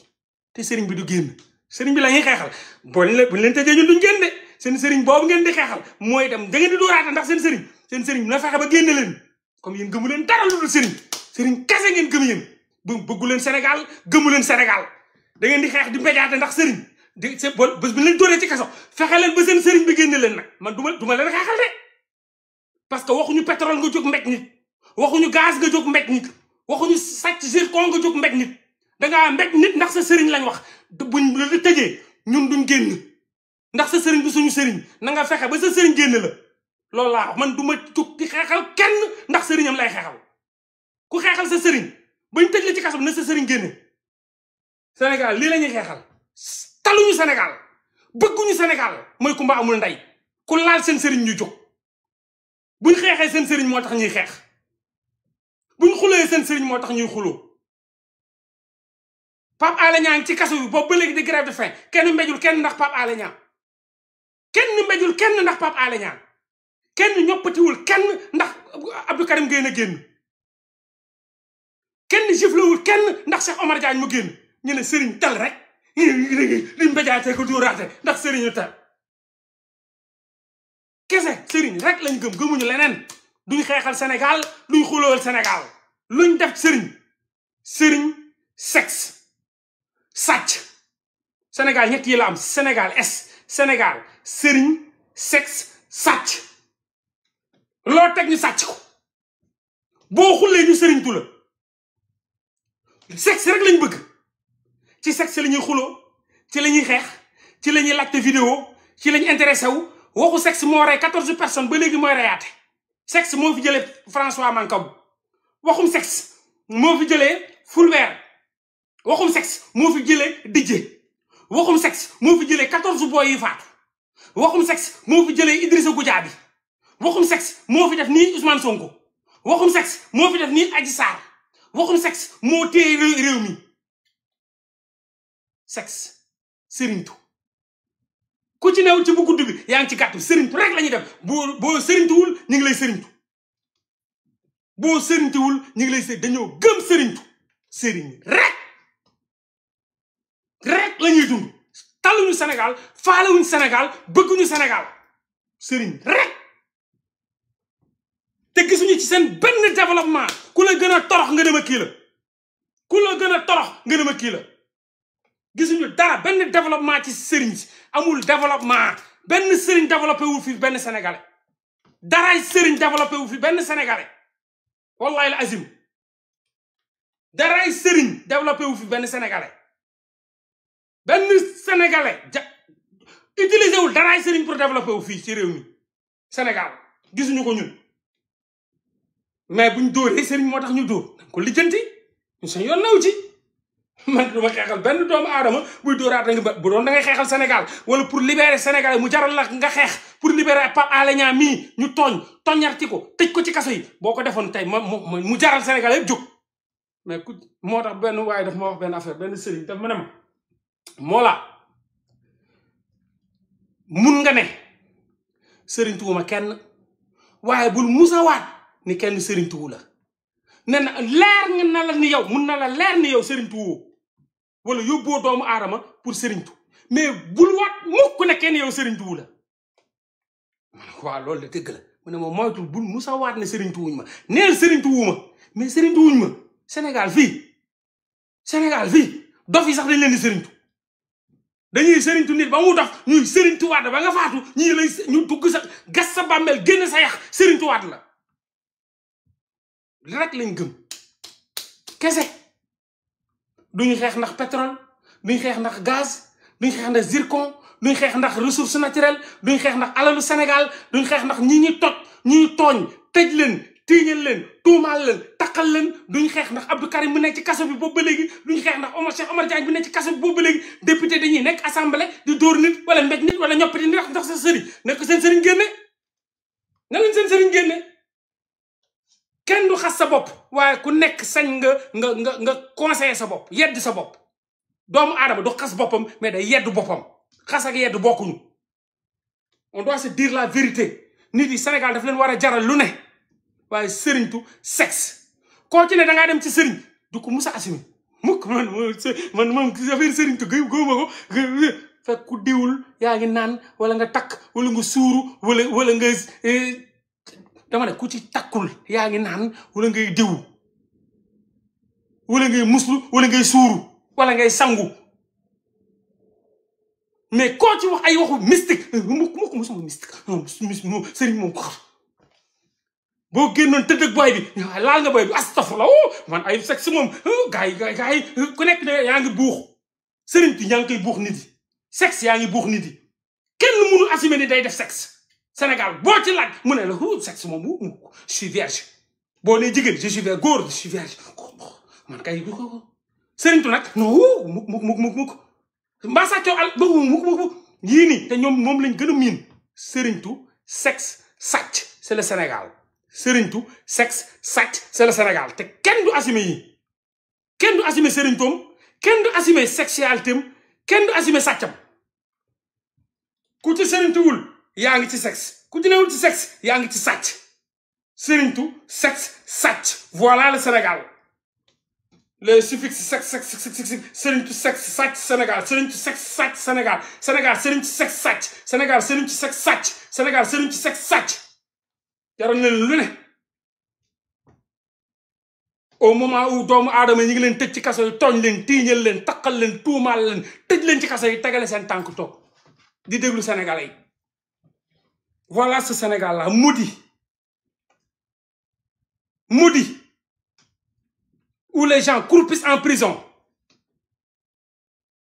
te sëriñ bi du génn sëriñ bi la ñuy xeexal buñ leen tëjee ñun duñ génn de seen sëriñ boobu ngeen di xeexal mooy dem da ngeen di dóoraata ndax seen sëriñ na fexe ba génne leen comme yéen gëmu leen dara lu dul sëriñ kase ngeen gëm yéen bëggu leen Sénégal gëmu leen Sénégal da ngeen di xeex di mbéjaate ndax sëriñ bés bu leen dóoree ci kaso fexe leen ba seen sëriñ bi génne leen nag man duma leen xeexal de parce que waxuñu pétrole nga jóg mbéj nit waxuñu gaz nga jóg mbéj nit waxuñu sàcc zircon nga jóg mbéj nit dangaa mbéj nit ndax sa sëriñ lañ wax buñ la tëjee ñun duñ génn ndax sa sëriñ bi suñu sëriñ na nga fexe ba sa sëriñ génn la loolu laa wax man du ma jóg di xeexal kenn ndax sëriñam lay xeexal ku xeexal sa sëriñ bañ tëj la ci kaso bi na sa sëriñ génne Sénégal lii la ñuy xeexal taluñu Sénégal bëgguñu Sénégal mooy kumba amul ndey ku laal seen sëriñ ñu jóg buñ xeexee seen sëriñ moo tax ñuy xeex buñ xulee seen sëriñ moo tax ñuy xuloo Pape Alé Niang ci kaso bi boobu ba léegi di grève de faim kenn mbéjul kenn ndax Pape Alé Niang kenn mbéjul kenn ndax Pape Alé Niang kenn ñoppatiwul kenn ndax Abdou Karim Gueye na génn kenn giflewul kenn ndax Cheikh Omar Diagne mu génn ñu ne sëriñ tal rek li mbéjaatee ko dóoraate ndax sëriñu tal kese sëriñ rek lañ gëmuñu leneen duñ xeexal Sénégal duñ xulool Sénégal luñ def sëriñ sexe sàcc Sénégal ñett yi la am Sénégal Sénégal sëriñ sexe sàcc loo teg ñu sàcc ko boo xullee ñu sëriñtu la sexe rek lañ bëgg ci sexe la ñuy xuloo ci la ñuy xeex ci la ñuy laajte vidéo ci lañ intéressé wu waxu sexe moo rey 14 personnes ba léegi mooy reyaate sexe moo fi jëlee François Mancabou waxum sexe moo fi jëlee Fulbert waxum sexe moo fi jëlee Didier waxum sexe moo fi jëlee 14 boy yi faatu waxum sexe moo fi jëlee Idrissa Goudiaby waxum sexe moo fi def nii Ousmane Sonko waxum sexe moo fi def nii Adji Sarr waxum sexe moo téye réew mi sexe sëriñtu ku ci new ci bu gudd bi yaa ngi ci gàttu sëriñtu rek la ñuy def boo sëriñtuwul ñu ngi lay sëriñtu boo sëriñtuwul ñu ngi lay dañoo gëm sëriñtu sëriñ rek la ñuy dund taluñu Sénégal faalewuñu Sénégal bëgguñu Sénégal sëriñ rek te gisuñu ci seen benn développement ku la gën a torox nga dem a kii la ku la gën a torox nga dem a kii la gisuñu dara benn développement ci sëriñ si amul développement benn sëriñ développé wu fi benn sénégalais daraay sëriñ développé wu fi benn sénégalais wallahi la azim daraay sëriñ développé wu fi benn sénégalais utilisé wul daraay sëriñ pour développé wu fii ci réew mi Sénégal gisuñu ko ñun mais buñ dóoree sëriñ moo tax ñu dóor ko lijjanti ñu sañ yoon naw ci man duma xeexal benn doomu aadama buy dóoraat nga bu doon da ngay xeexal Sénégal wala pour libérer Sénégal mu jaral la nga xeex pour libérer Pape Alé Niang mii ñu toñarti ko tëj ko ci kaso yi boo ko defoon tey mu jaral Sénégal yëpp jóg mais ku moo tax benn waaye daf ma wax benn affaire benn sëriñ daf ma ne ma moo la mun nga ne sëriñ tuuma kenn waaye bul musawaat ni kenn sëriñ tuwu la ne na leer nga na la ni yow mun na la leer ni yow sëriñ tuwoo wala yóbboo doomu aadama pour sëriñtu mais bul waat mukk ne kenn yow sëriñtuwu la waaw loolu de dëgg la mu ne ma moytul bul musa waat ne sëriñtuwuñ ma neel sëriñtuwu ma mais sëriñtuwuñ ma Sénégal fii dof yi sax dañ leen di sëriñtu dañuy sëriñtu nit ba mu dof ñuy sëriñtuwaat ba nga faatu ñii lay ñu dugg sa gas sa bàmmeel génn sa yax sëriñtuwaat la rek lañ gëm kese duñu xeex ndax pétrole duñu xeex ndax gaz duñu xeex ndax zircon duñu xeex ndax ressource naturelle duñu xeex ndax alalu Sénégal duñu xeex ndax ñi tooñ tëj leen tiiñal leen tuumaal leen taqal leen duñu xeex ndax Abdou Karim mu nekk ci kaso bi boobu ba léegi duñu xeex ndax Cheikh Omar Diagne bu nekk ci kaso bi boobu ba léegi député dañuy nekk assemblée di dóor nit wala mbéj nit wala ñoppati nit ndax sa sëriñ nekk seen sëriñ génne na leen seen sëriñ génne kenn du xas sa bopp waaye ku nekk sañ nga conseiller sa bopp yedd sa bopp doomu aadama du xas boppam mais day yedd boppam xas ak yedd bokkuñu on doit se dire la vérité nit yi Sénégal daf leen war a jaral lu ne waaye sëriñtu sexe koo ci ne dangaa dem ci sëriñ du ko musa assumé mukk man moom affaire sëriñtu góoma ko fekk ku diwul yaa ngi naan wala nga takk wala nga suuru wala nga dama ne ku ci takkul yaa ngi naan wala ngay diw wala ngay muslu wala ngay suuru wala ngay sangu mais koo ci wax ay waxu mystique mukk musuma mystique sëriñ moom ko xam boo génnoon tëdd ak booy bi laal nga booy bi astafurlah man ay sexe moom gars yi ku nekk ne yaa ngi buux sëriñ ti yaa ngi koy buux nit yi sexe yaa ngi buux nit yi kenn mënul assumer ni day def sexe Sénégal boo ci laaj mu ne la sexe moom je suis vierge boo nee jigéen je suis vierge góor je suis vierge man kay sëriñtu nag non mukk mbaa sàccoo al mukk yii nii te ñoom moom lañ gën a miin sëriñtu sexe sàcc c'est le Sénégal sëriñtu sexe sàcc c'est le Sénégal te kenn du assumer yi kenn du assumer sëriñtoom kenn du assumer sexualité am kenn du assumer sàccam ku ci sëriñtuwul yaa ngi ci sexe ku ci newul ci sexe yaa ngi ci sàcc sëriñtu sexe sàcc voilà le Sénégal le suffixe sexe sëriñtu sexe sàcc Sénégal sëriñtu sexe sàcc Sénégal sëriñtu sexe sàcc Sénégal sëriñtu sexe sàcc Sénégal sëriñtu sexe sàcc jaral na lu ne au moment où doomu aadama ñi ngi leen tëj ci kaso yi tooñ leen tiiñal leen taqal leen tuumaal leen tëj leen ci kaso yi tegale seen tànk toog di déglu Sénégalais yi. Voilà ce Sénégal-là maudit où les gens croupissent en prison.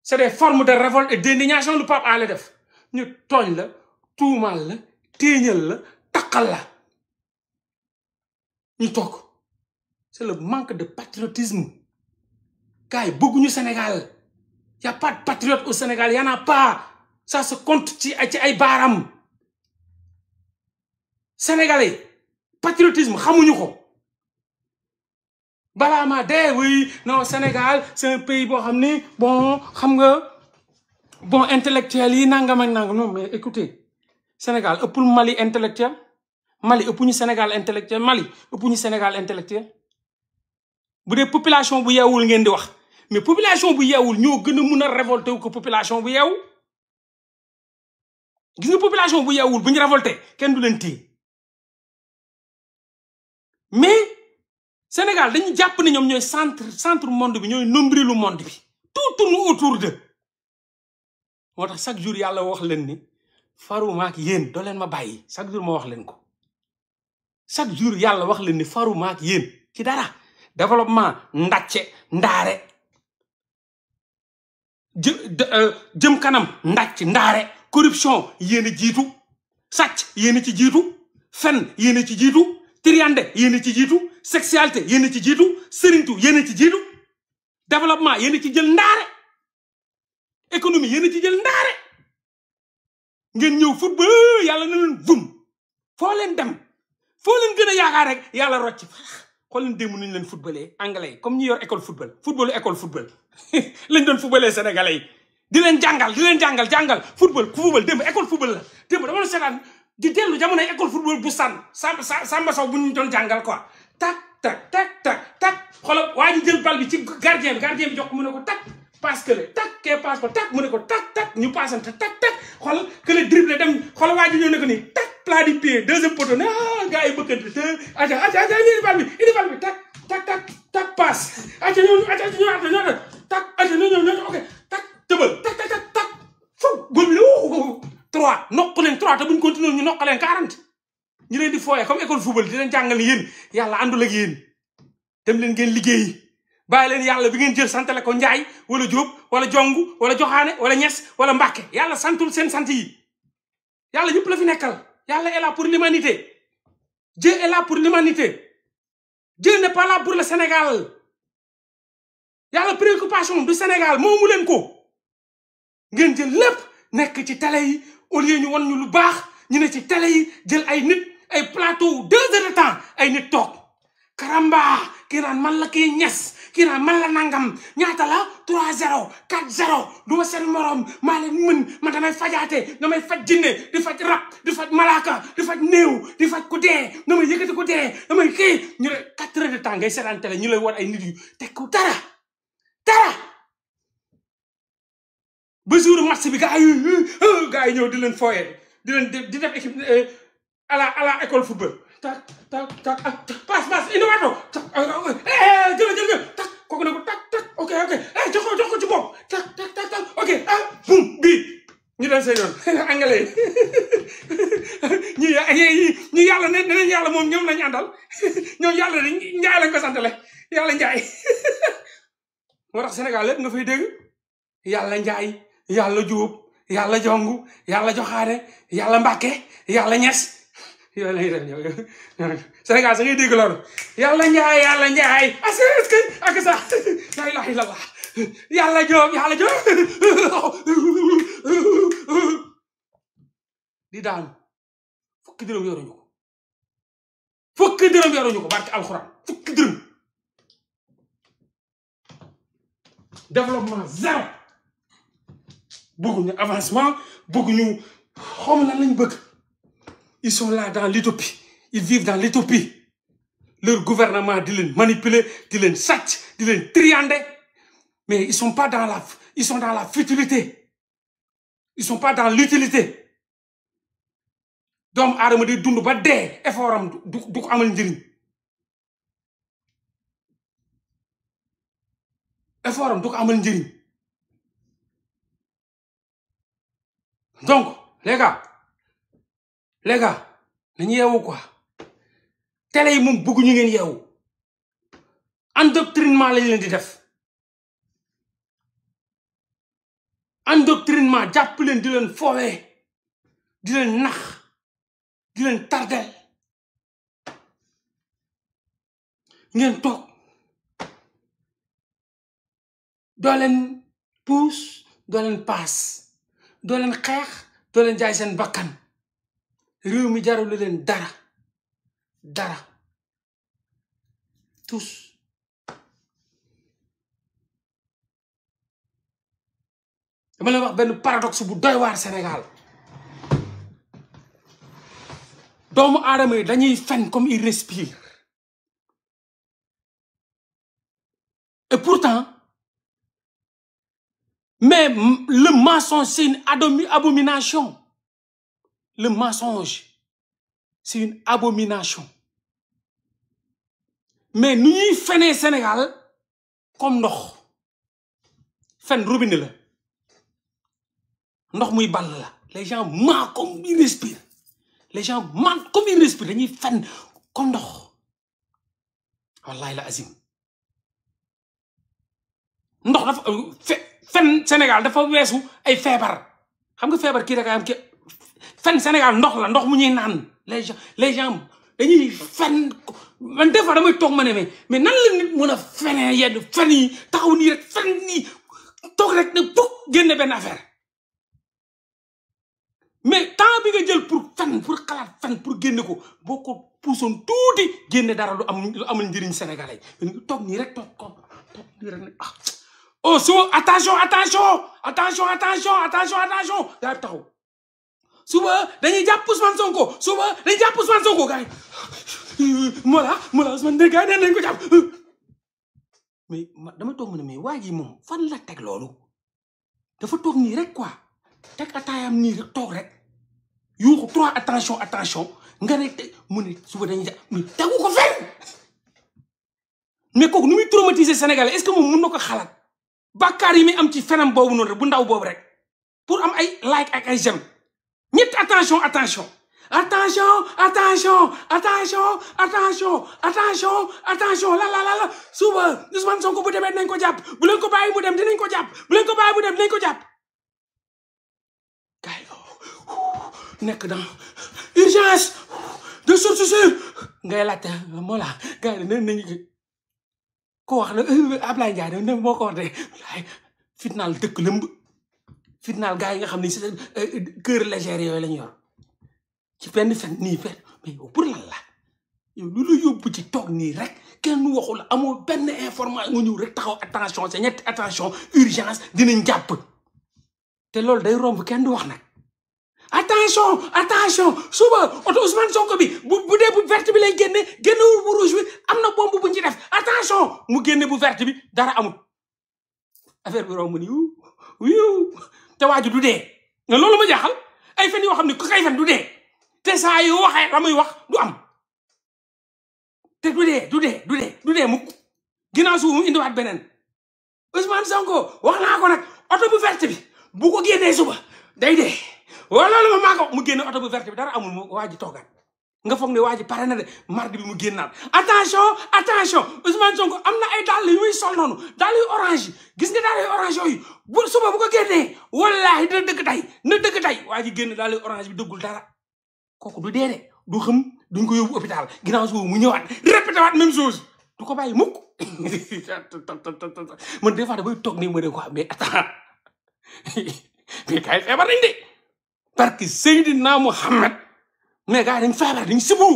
C'est des formes de révolte et d'indignation lu Pape Alé def ñu tooñ la tuumaal la tiiñal la taqal la ñu toog. C'est le manque de patriotisme. Gars yi bëgguñu Sénégal. Y a pas de patriote au Sénégal, y en a pas. Ça se compte ci ay baaram. Sénégalais patriotisme xamuñu ko. balaa ma dee oui non Sénégal c'est un pays boo xam ni bon xam nga bon intellectuel yi nangam ak nangam non mais écoutez Sénégal ëppul Mali intellectuel Mali ëppuñu Sénégal intellectuel Mali ëppuñu Sénégal intellectuel bu dee population bu yeewul ngeen di wax mais population bu yeewul ñoo gën a mun a révolté wu ko population bu yeewu gis nga population bu yeewul bu ñu révolté kenn du leen téye mais Sénégal dañu jàpp ne ñoom ñooy centre monde bi ñooy nombrilu monde bi tout tourne autour d'eux moo tax chaque jour yàlla wax leen ni faruma ak yéen doo leen ma bàyyi chaque jour ma wax leen ko chaque jour yàlla wax leen ni faruma ak yéen ci dara développement ndàcce ndaare jëm kanam ndàcc ndaare corruption yéen a jiitu sàcc yéen a ci jiitu fen yéen a ci jiitu triande yéen a ci jiitu sexualité yéen a ci jiitu sëriñtu yéen a ci jiitu développement yéen a ci jël ndaare économie yéen a ci jël ndaare ngeen ñëw football yàlla na leen vum foo leen dem foo leen gën a yaakaar rek yàlla rocc xool leen démb nuñ leen footballee anglais comme ñi yor école football lañ doon footballee sénégalais yi di leen jàngal football ku football démb école football la démb dama la seetaan di dellu jamonoy école football bu Samba Sow bu ñu doon jàngal quoi tak tak tak tak tak xoolal waa ji jël bal bi ci gardien bi jox ko mu ne ko tak passe que le tak kee passe ko tak mu ne ko tak tak ñu passante tak tak xoolal que le dribble dem xoolal waa ji ñëw ne ko nii tak plat du pied deuxième poteau ne gars yi bëkkante te aca indi bal bi tak tak tak tak passe aca ñëw tak aca ñëw ok tak tëbal tak foof góor bi ne 3 nokk leen 3 te buñ continuer ñu nokk leen 40 ñu leen di fooyee comme école football di leen jàngal ni yéen yàlla àndul ak yéen dem leen ngeen liggéeyi bàyyi leen yàlla bi ngeen jël santale ko Njaay wala Jóob wala Jongu wala Joxaane wala Ñas wala Mbàkke yàlla santul seen sant yi yàlla ñëpp la fi nekkal yàlla est là pour l'humanité Dieu est là pour l'humanité Dieu n'est pas là pour le Sénégal yàlla préoccupation du Sénégal moomu leen ko ngeen jël lépp nekk ci télé yi au lieu ñu wan ñu lu baax ñu ne ci télé yi jël ay nit ay plateau 2 heures de temps ay nit toog karamba kii naan man la kii Ñas kii naan man la nangam ñaata la 3-0 4-0 du ma seen morom maa leen mën man damay fajaate damay faj jinne di faj rab di faj malaaka di faj néew di faj ku dee damay yëkkati ku dee damay kii ñu ne 4 heures de temps ngay seetaan télé ñu lay war ay nit yu teg ko dara ba jour match bi gars yi ñëw di leen fooyee di leen di def équipe à la école football tak passe indi waato jël tak kooku ne ko tak ok jox ko ci bopp tak ok boum bii ñu dem seen yoon anglais ñi yàlla ne nañ yàlla moom ñoom lañu àndal ñoom yàlla ne Njaay lañ ko santale yàlla Njaay moo tax Sénégal lépp nga fay dégg yàlla Njaay yàlla Jóob yàlla Jongu yàlla Joxaane yàlla Mbàkke yàlla Ñas yooyu lañuy def ñëw Sénégal sa ngay dégg loolu yàlla Njaay est-ce que ak sax la ilaha illallah yàlla Jóob di daanu fukki dërëm yoruñu ko barke alxuraan fukki dërëm développement zéro bëgguñu avancement bëgguñu xawma lan lañ bëgg ils sont là dans l'utopie ils vivent dans l'utopie leur gouvernement di leen manipuler di leen sàcc di leen triander mais ils sont dans la futilité ils sont pas dans l'utilité doomu aadama di dund ba dee effort am du ko amal njëriñ effort am du ko amal njëriñ. Donc les gars nañu yeewu quoi. télé yi moom bëgguñu ngeen yeewu. endoctrinement lañ leen di def. endoctrinement jàpp leen di leen foowee di leen nax di leen tardel ngeen toog doo leen puus doo leen paas doo leen xeex doo leen jaay seen bakkan réew mi jaralu leen dara tous dama leen wax benn paradoxe bu doy waar Sénégal doomu aadama yi dañuy fen comme ils respirent et pourtant mais le mensonge c'est une abomination. Le mensonge c'est une abomination. mais nu ñuy fenee Sénégal comme ndox fen robinet la ndox muy ball la les gens mentent comme ils respirent les gens mentent comme ils respirent dañuy fen comme ndox wallahi la azim ndox dafa fen Sénégal dafa weesu ay feebar xam nga feebar kii rek am ki fen Sénégal ndox la ndox mu ñuy naan les gens dañuy fen man des fois damay toog ma ne mais nan la nit mën a fenee yenn fen yi taxaw nii rek fen nii toog rek ne bokk génne benn affaire mais temps bi nga jël pour fen pour xalaat fen pour génne ko boo ko puusoon tuuti génne dara lu amul njëriñ sénégalais yi toog nii rek toog nii rek ne ah oh suba attention gaa yi taxaw suba dañuy jàpp Ousmane Sonko gars yi Mollah Ousmane gars yi nee nañ ko jàpp mais dama toog ma ne mais waa ji moom fan la teg loolu dafa toog nii rek quoi teg ataayam nii rek toog rek yuuxu 3 attention nga ne mu ne suba dañuy jàpp mais tegu ko fenn mais kooku nu muy traumatiser Sénégalais est-ce que moom mun na ko xalaat bàkkaar yi muy am ci fenam boobu noonu rek bu ndaw boobu rek pour am ay like ak ay j'aime ñetti attention la suba Ousmane Sonko bu demee dinañ ko jàpp bu leen ko bàyyi mu dem dinañ ko jàpp bu leen ko bàyyi mu dem dinañ ko jàpp gars yi nekk dans urgence de source sûre ngay laajte Mollah gars yi nañu ko wax na Ablaye Ndiaye ne moo ko wax de fitnaal dëkk lëmb fitnaal gars yi nga xam ne si cœur léger yooyu lañu yor ci benn fen nii fen mais yow pour lan la yow lu la yóbbu ci toog nii rek kenn waxu la amoo benn information nga ñëw rek taxaw attention c'est ñetti attention urgence dinañ jàpp te loolu day romb kenn du wax nag attention suba oto Ousmane Sonko bi bu dee bu verte bi lay génnewul bu rouge bi am na bombe buñ ci def attention mu génne bu verte bi dara amul affaire bi romb ni wiiw te waaju du dee nga loolu ma jaaxal ay fen yoo xam ne ku kay fen du dee te saa yu waxee la muy wax du am te du dee mukk ginnaaw suuf mu indiwaat beneen Ousmane Sonko wax naa ko nag oto bu verte bi bu ko génnee suba day dee wala loolu ma maa ko mu génne oto bu verte bi dara amul mu waa ji toogaat nga foog ne waa ji pare na de mardi bi mu génnaat attention Ousmane Sonko am na ay dàll yu muy sol noonu dàll yu orange yi gis nga dàll yu orange yooyu bu suba bu ko génnee wallaahi dina dëgg tey waa ji génn dàll yu orange bi dëggul dara kooku du dee de du xam duñ ko yóbbu hôpital ginnaaw suba mu ñëwaat répété waat même chose du ko bàyyi mukk man des fois damay toog nii ma ne quoi mais attends mais gars yi feebar nañ de parce que Seydina Mohamed mais gars yi dañ feebar dañ sibu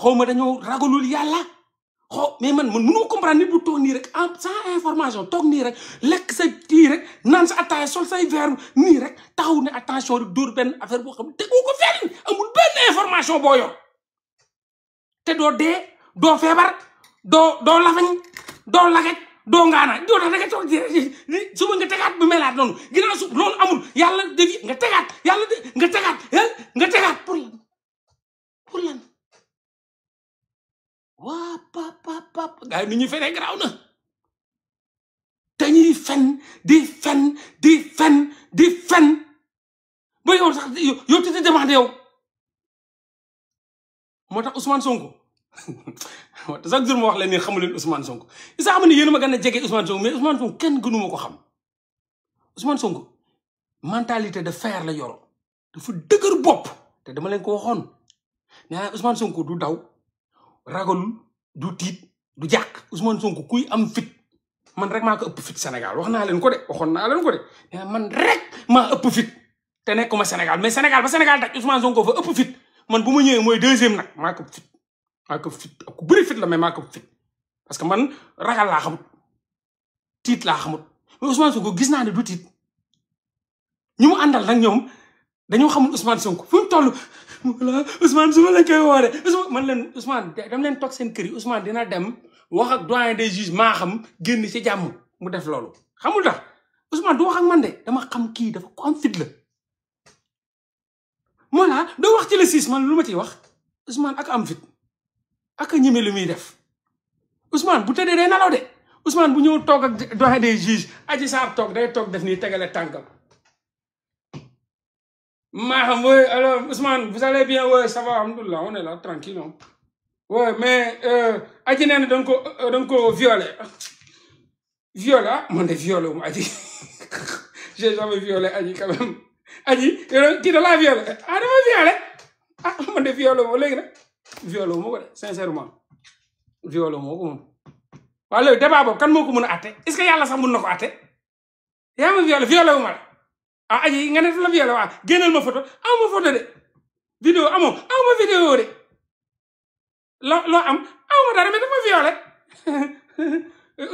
xaw ma dañoo ragalul yàlla mais man mënuma comprendre nit bu toog nii rek sans information toog nii rek lekk sa kii rek naan sa attaaya sol say verre nii rek taxaw ne attention rek dóor benn affaire boo xam ne tegu ko fenn amul benn information boo yor te doo dee doo feebar doo lafañ doo laget doo ngaana doo tax da nga toog suba nga tegaat bu melaat noonu ginnaaw su loolu amul yàlla defi nga tegaat nga tegaat pour lan waa pap gars yi nu ñuy fenee garaaw na dañuy fen di fen ba yow sax yow titi demande yow moo tax Ousmane Sonko chaque jour ma wax leen ni xamu leen Ousmane Sonko isa xam ne yéen a ma gën a jege Ousmane Sonko mais Ousmane Sonko kenn gënuma ko xam Ousmane Sonko mentalité de fer la yoro dafa dëgër bopp te dama leen ko waxoon nee naa Ousmane Sonko du daw ragalul du tiit du jàq Ousmane Sonko kuy am fit man rek maa ko ëpp fit Sénégal wax naa leen ko de waxoon naa leen ko de nee man rek maa ëpp fit te nekkuma Sénégal mais Sénégal ba Sénégal daj Ousmane Sonko fa ëpp fit man bu ma ñëwee mooy deuxième nag maa ko fit ku bëri fit la mais maa ko fit parce que man ragal laa xamut tiit laa xamut mais Ousmane Sonko gis naa ne du tiit ñu mu àndal nag ñoom dañoo xamul Ousmane Sonko fu mu toll voilà Ousmane su ma la koy woore Ousmane man leen Ousmane dam leen toog seen kër yi Ousmane dina dem wax ak doyen des juges maa xam génn ci jàmm mu def loolu xamul tax Ousmane du wax ak man de dama xam kii dafa ko am fit la voilà doo wax ci le 6 man lu ma ciy wax Ousmane ak am fit ak a ñeme lu muy def Ousmane bu tëddee day nalaw de Ousmane bu ñëw toog ak doyen des juges Adji Sarr toog day toog def nii tegale tànkam Maham, oui, alors, Ousmane, vous allez bien, oui, ça va, alhamdoulilah, on est là, tranquille. Hein. Oui, mais, Adji Nene, donc, violé. Violé, moi, j'ai violé, Adji. J'ai jamais violé Adji, quand même. Adji, qui de la violé? Ah, de ma violé? Ah, moi, j'ai violé, moi, les gars. Violé, moi, sincèrement. Violé, moi, alors, le débat, quand moi, comment atte? Est-ce que yalla sa mun ko atte? Ya ma violé, moi. Ah Adji nga ne la violé waa génnal ma photo aw ma photo de vidéo amoo aw ma vidéo de loo am aw ma dara mais dafa violé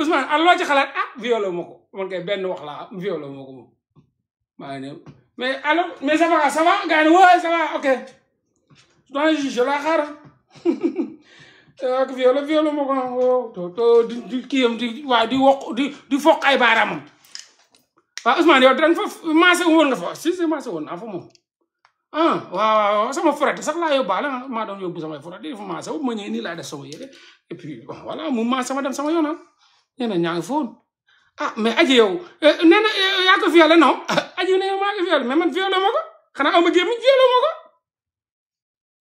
Ousmane loo ci xalaat ah violé ma ko man kay benn wax laa violé ma ko moom maa ngi ne mais alors mais ça va gars yi ouais ça va ok doon juge la xaar ak violé ma ko to di kii am di waa di wokk di fokk ay baaraamam waaw Ousmane yow dañ fa maase woon nga fa si maase woon naa fa moom ah waaw sama frette sax laa yóbbaale maa doon yóbbu samay frette dafa maase wu ma ñëwee nii laa def sama yére et puis bon voilà mu maase ma dem sama yoon ñeneen ñaa ngi foon ah mais Adji yow nee na yaa ko violé non Adji ne maa ko violé mais man violé ma ko xanaa aw ma gémmiñ violé ma ko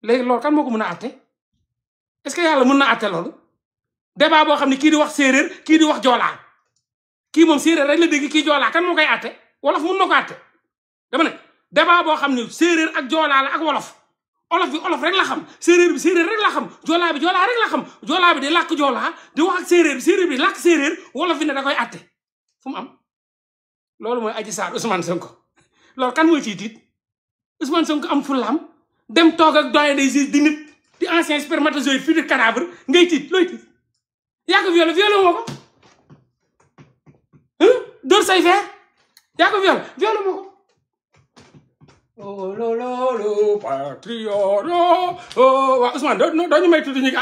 léegi loolu kan moo ko mën a atte est-ce que yàlla mën na atte loolu débat boo xam ne kii di wax séeréer kii di wax joolaa kii moom séeréer rek la dégg kii joolaa kan moo koy atte wolof mun na ko atte dama ne débat boo xam ne séeréer ak joolaa la ak wolof bi olof rek la xam séeréer bi séeréer rek la xam joolaa bi joolaa rek la xam joolaa bi di làkk joolaa di wax ak séeréer bi làkk séeréer wolof bi ne da koy atte fu mu am loolu mooy Adji Sarr Ousmane Sonko loolu kan mooy ciy tiit Ousmane Sonko am fullaam dem toog ak doyen des juges di nit di ancien spermatozoïde fii de cadavre ngay tiit looy tiit yaa ko violé moo ko dóor say feer yaa ko violé moo ko oh lolo patriote oh waa Ousmane doo ñu may tuuti ñu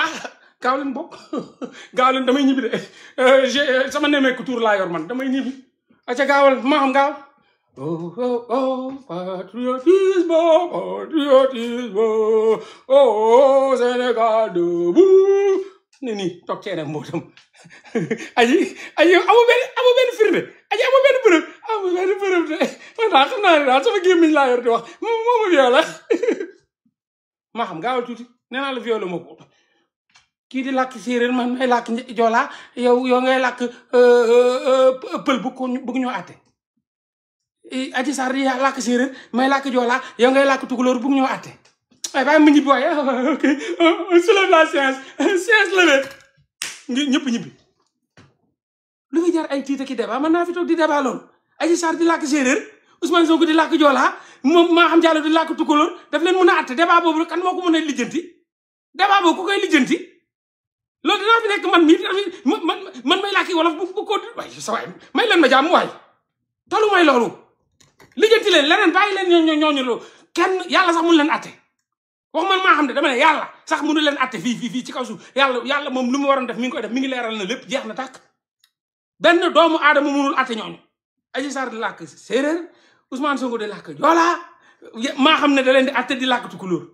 gaaw leen bokk gaaw leen damay ñibbi de sama nemmeeku tuur laa yor man damay ñibbi aca gaawal maa xam gaaw oh patriotisme oh Sénégal debout ne nii toog ceene mbootam Adji amu benn firnde Adji amu benn preuve de man daal xam naa ne daal sama gémmiñ laa yor di wax moo ma violé maa xam gaawal tuuti nee naa la violé moo ko kii di làkk séeréer man may làkk joolaa yow ngay làkk pël bëgg ñoo àtte Adji Sarr di làkk séeréer may làkk joolaa yow ngay làkk tukulóor bëgg ñoo àtte waaye bàyyi ma ñibbi waaye ok soulève la séance levée ñëpp ñibbi lu fi jar ay tiita ki débat man naa fi toog di débat loolu Adji Sarr di làkk séeréer Ousmane Sonko di làkk joolaa moom maa xam Diallo di làkk tukulóor daf leen mën a àtte débat boobu kan moo ko mën a lijjanti débat boobu ku koy lijjanti loolu dinaa fi nekk man mii man may làkki wolof bu ko waaye sa waay may leen ma jàmm waay talu may loolu lijjanti leen leneen bàyyi leen ñooñu loolu kenn yàlla sax mun leen àtte wax man maa xam ne dama ne yàlla sax mënu leen atte fii ci kaw suuf yàlla moom lu mu waroon def mi ngi koy def mi ngi leeral na lépp jeex na tàkk benn doomu aadama mënul atte ñooñu Adji Sarr di làkk séeréer Ousmane Sonko di làkk joolaa maa xam ne da leen di atte di làkk tukulóor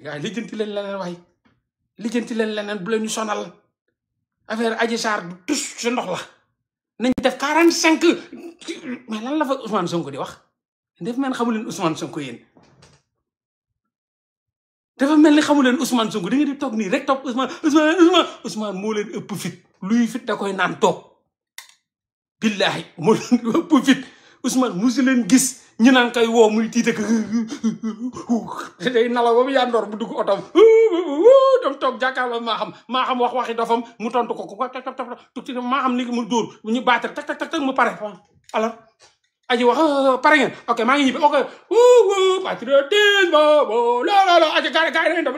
gaa lijjanti leen leneen waay lijjanti leen leneen bu leen ñu sonal affaire Adji Sarr du tus sa ndox la nañ def 45 mais lan la fa Ousmane Sonko di wax def mel xamu leen Ousmane Sonko yéen dafa mel ni xamu leen Ousmane Sonko da ngeen di toog nii rek toog Ousmane moo leen ëpp fit luy fit da koy naan toog billahi moo leen ëpp fit Ousmane musu leen gis ñu naan koy woo muy tiit ak day nalaw ba mu yandoor bu dugg otom dam toog jàkkaarloo maa xam wax waxi dofam mu tontu ko tukti maa xam ni mu dóor ñu baatar tak mu pare alors aji wax pare ngeen ok maa ngi ñibbi ok patriotisme loolu aji gaay nañ dam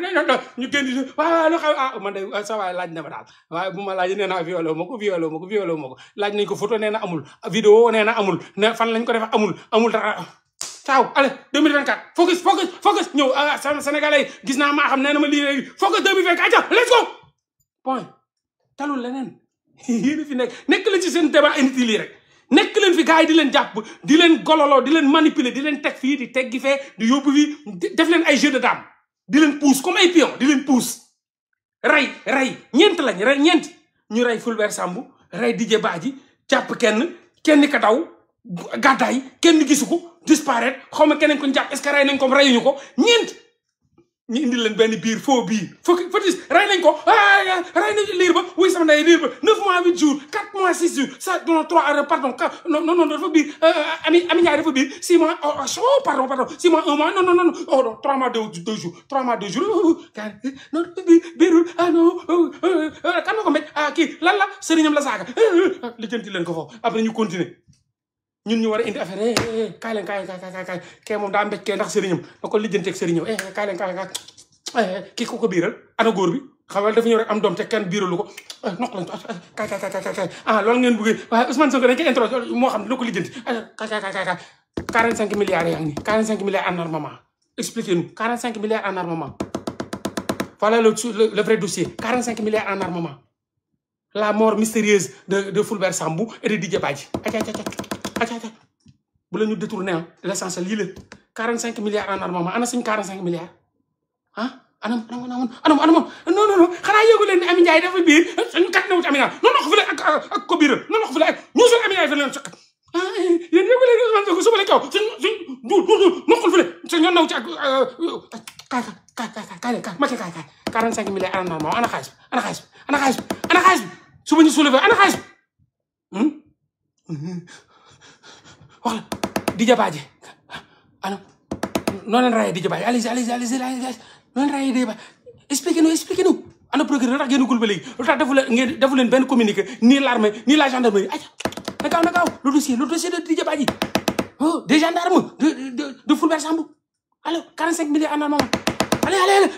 ñu génn waaw lu xew man de sa waay laaj na ma daal waaye bu ma laaj nee naa violé ma ko laaj nañ ko photo nee na amul vidéo nee na amul ne fan lañ ko def amul dara ciao allez 2024 focus ñëw sénégalais gis naa maa xam nee na ma lii léegi focus 2024 aca let's go point talul leneen yéen fi nekk leen ci seen débat inutile rek nekk leen fi gars yi di leen jàpp di leen gololoo di leen manipuler di leen teg fii di teggi fee di yóbbu fii def leen ay jeu de dame di leen pousse comme ay pion di leen pousse rey ñeent ñu rey Fulbert Sambou rey Didier Badji jàpp kenn ka daw gàddaay kenn gisu ko disparaître xaw ma keneen ko ñu jàpp est-ce que rey nañ ko reyuñu ko ñeent ñu indi leen benn biir faux biir fotis rey nañ ko rey nañ liir ba wuy sama ndey liir ba 9 mois 8 jours 4 mois 6 jours ça non 3 pardon non dafa biir Ami Ndiaye dafa biir 6 mois pardon 6 mois 1 mois non 3 mois 2 jours 3 mois 2 jours non biirul non kan ma ko mbéj kii lan la sëriñam la saaga lijjanti leen ko foofu après ñu continuer ñun ñu war a indi affaire kaay leen kaay kee moom daa mbéj kee ndax sëriñam na ko lijjanteeg sëriñam kaay leen kaay kii ko biiral ana góor bi xam nga dafa ñëw rek am doom te kenn biiralu ko noq lañ kaay loolu ngeen bëggee waaye Ousmane Sonko dañ koy introduire moo xam dina ko lijjanti kaay 45 milliards yaa ngi 45 milliards en armement expliquez-nous 45 milliards en armement voilà le vrai dossier 45 milliards en armement la mort mystérieuse de Fulbert Sambou et de Didier Badji bu la ñu détourné l'essentiel lii la 45 milliards en armement ana suñ 45 milliards anam non xanaa yëgu leen ne Ami Ndiaye dafa biir ñu kat na wut Ami Ndiaye non ko fi la ak ko biiral non ko fi la ak ñu sol Ami Ndiaye fi leen sokk yéen yëgu leen Ousmane Sonko suba la kaw suñ noqul fi la su ñoo naw ci ak kaay Macky kaay 45 milliards en armement ana xaalis bi suba ñu soulevé ana xaalis wax la Didier Badji ano noo leen rayee Didier Badji allez noo leen rayee Didier Badji expliquez-nous ana procureur tax génnugul ba léegi lu tax defu leen benn communiqué ni l'armée ni la gendarmerie aja na gaaw le dossier de Didier Badji des gendarmes de Fulbert Sambou alors 45 milliards en armement allez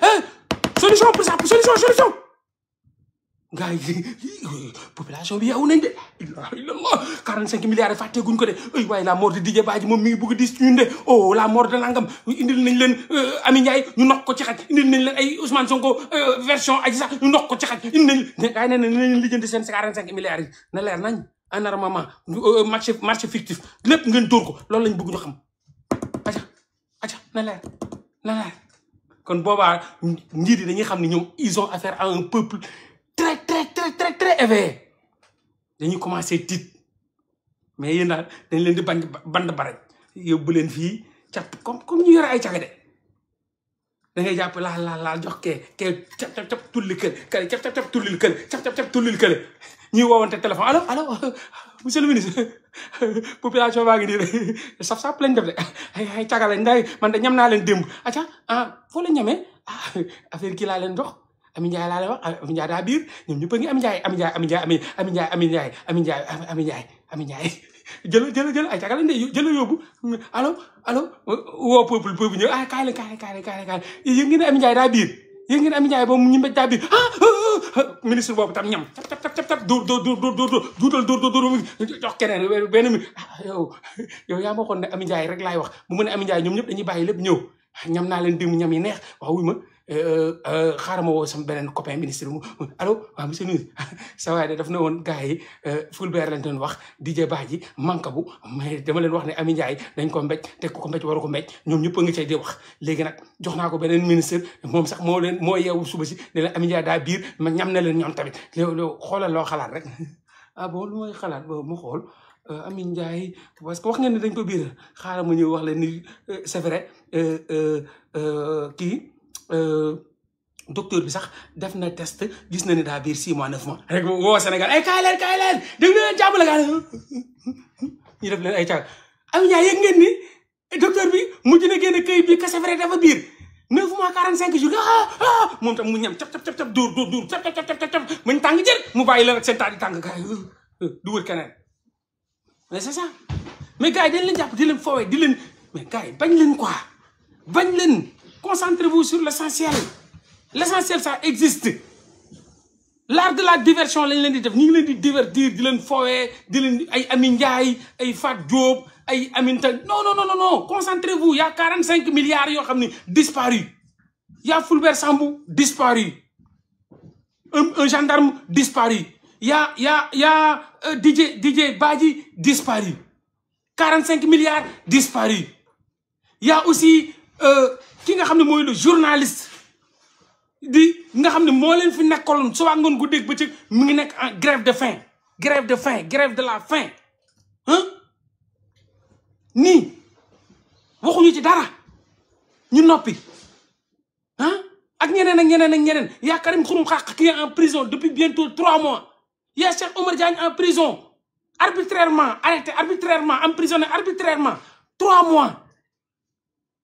solution pour ça solution gars yi population bi yow nañ de illallah 45 milliards fàtte guñ ko de ay waaye la mort de Didier Badji moom mi ngi bëgg a dis ñun de la mort de Langam indil nañ leen Ami Ndiaye ñu noq ko ci xaj indil nañ leen ay Ousmane Sonko version Adji sax ñu noq ko ci xaj indil nañ gars yi ne nañ lijjanti seen 45 milliards yi na leer nañ en armement marché fictif lépp ngeen dóor ko loolu lañ bëgg ñu xam aca na leer kon boobaa njiit yi dañuy xam ne ñoom ils ont affaire à un peuple très éveillé dañuy commencé tiit mais yéen daal dañ leen di band baraj yóbbu leen fii cap comme ñu yore ay caga de da ngay jàpp laal jox kee cap tulli kële cap tullil kële cap tullil kële ñuy woowante téléphone allo monsieur le ministre population baa ngi nii de saf lañ def de ay caga lañ nday man de ñam naa leen démb aca foo la ñamee affaire kii laa leen jox Ami Ndiaye laa lay wax Ami Ndiaye daa biir ñoom ñëpp a ngi Ami Ndiaye jël ay caga lañ de jël yóbbu allo woo peuple ñëw kaay leen yéen ngeen Ami Ndiaye daa biir yéen ngeen Ami Ndiaye boobu ñu mbéj daa biir ministre boobu tam ñam cap dóor jox keneen benn mi yow yaa ma waxoon ne Ami Ndiaye rek laay wax bu mu ne Ami Ndiaye ñoom ñëpp dañuy bàyyi lépp ñëw ñam naa leen démb ñam yi neex waaw wuy ma xaaral ma woo sama beneen copain ministre allo waaw monsieur ministre sa waay de daf na woon gars yi Fulbert lañ doon wax DJ Badji Mankabu mais dama leen wax ne Ami Ndiaye dañ ko mbéj te ku ko mbéj waru ko mbéj ñoom ñëpp a ngi cay di wax léegi nag jox naa ko beneen ministre moom sax moo yeewu suba si ne leen Ami Ndiaye daa biir ma ñam na leen ñoom tamit loolu xoolal loo xalaat rek ah bon lu may xalaat ba mu xool Ami Ndiaye parce que wax ngeen ne dañ ko biir xaaral ma ñëw wax leen ni c'est vrai kii docteur bi sax def na test gis na ne daa biir 6 mois 9 mois rek woo Sénégal ay kaay leen déglu leen jàmm la gaa ñu def leen ay caag Ami Ndiaye yëg ngeen ni docteur bi mujj na génn këyit bi que c'est vrai dafa biir 9 mois 45 jours moom tam mu ñam cap dóor cap mañ tàng jël mu bàyyi la rek seen taat di tàng gars yi du wër keneen mais c'est ça mais gars yi dañ leen jàpp di leen foowee di leen mais gars yi bañ leen quoi bañ leen concentrez-vous sur l'essentiel l'essentiel ça existe l'art de la diversion lañ leen di def ñu ngi leen di divertir di leen foowee di leen ay Ami Ndiaye ay Fat Diop ay Aminta non concentrez-vous y a 45 milliards yoo xam ne disparu y a Fulbert Sambou disparu un gendarme disparu y a DJ Badji disparu 45 milliards disparu y a aussi ki nga xam ne mooy le journaliste di nga xam ne moo leen fi nekkaloon soo ngoon gu dégg bëccëg mu ngi nekk en grève de faim grève de la faim nii waxuñu ci dara ñu noppi ak ñeneen y a Karim Xurum Xaq qui est en prison depuis bientôt 3 mois y a Cheikh Omar Diagne en prison arbitrairement arrêté arbitrairement emprisonné arbitrairement 3 mois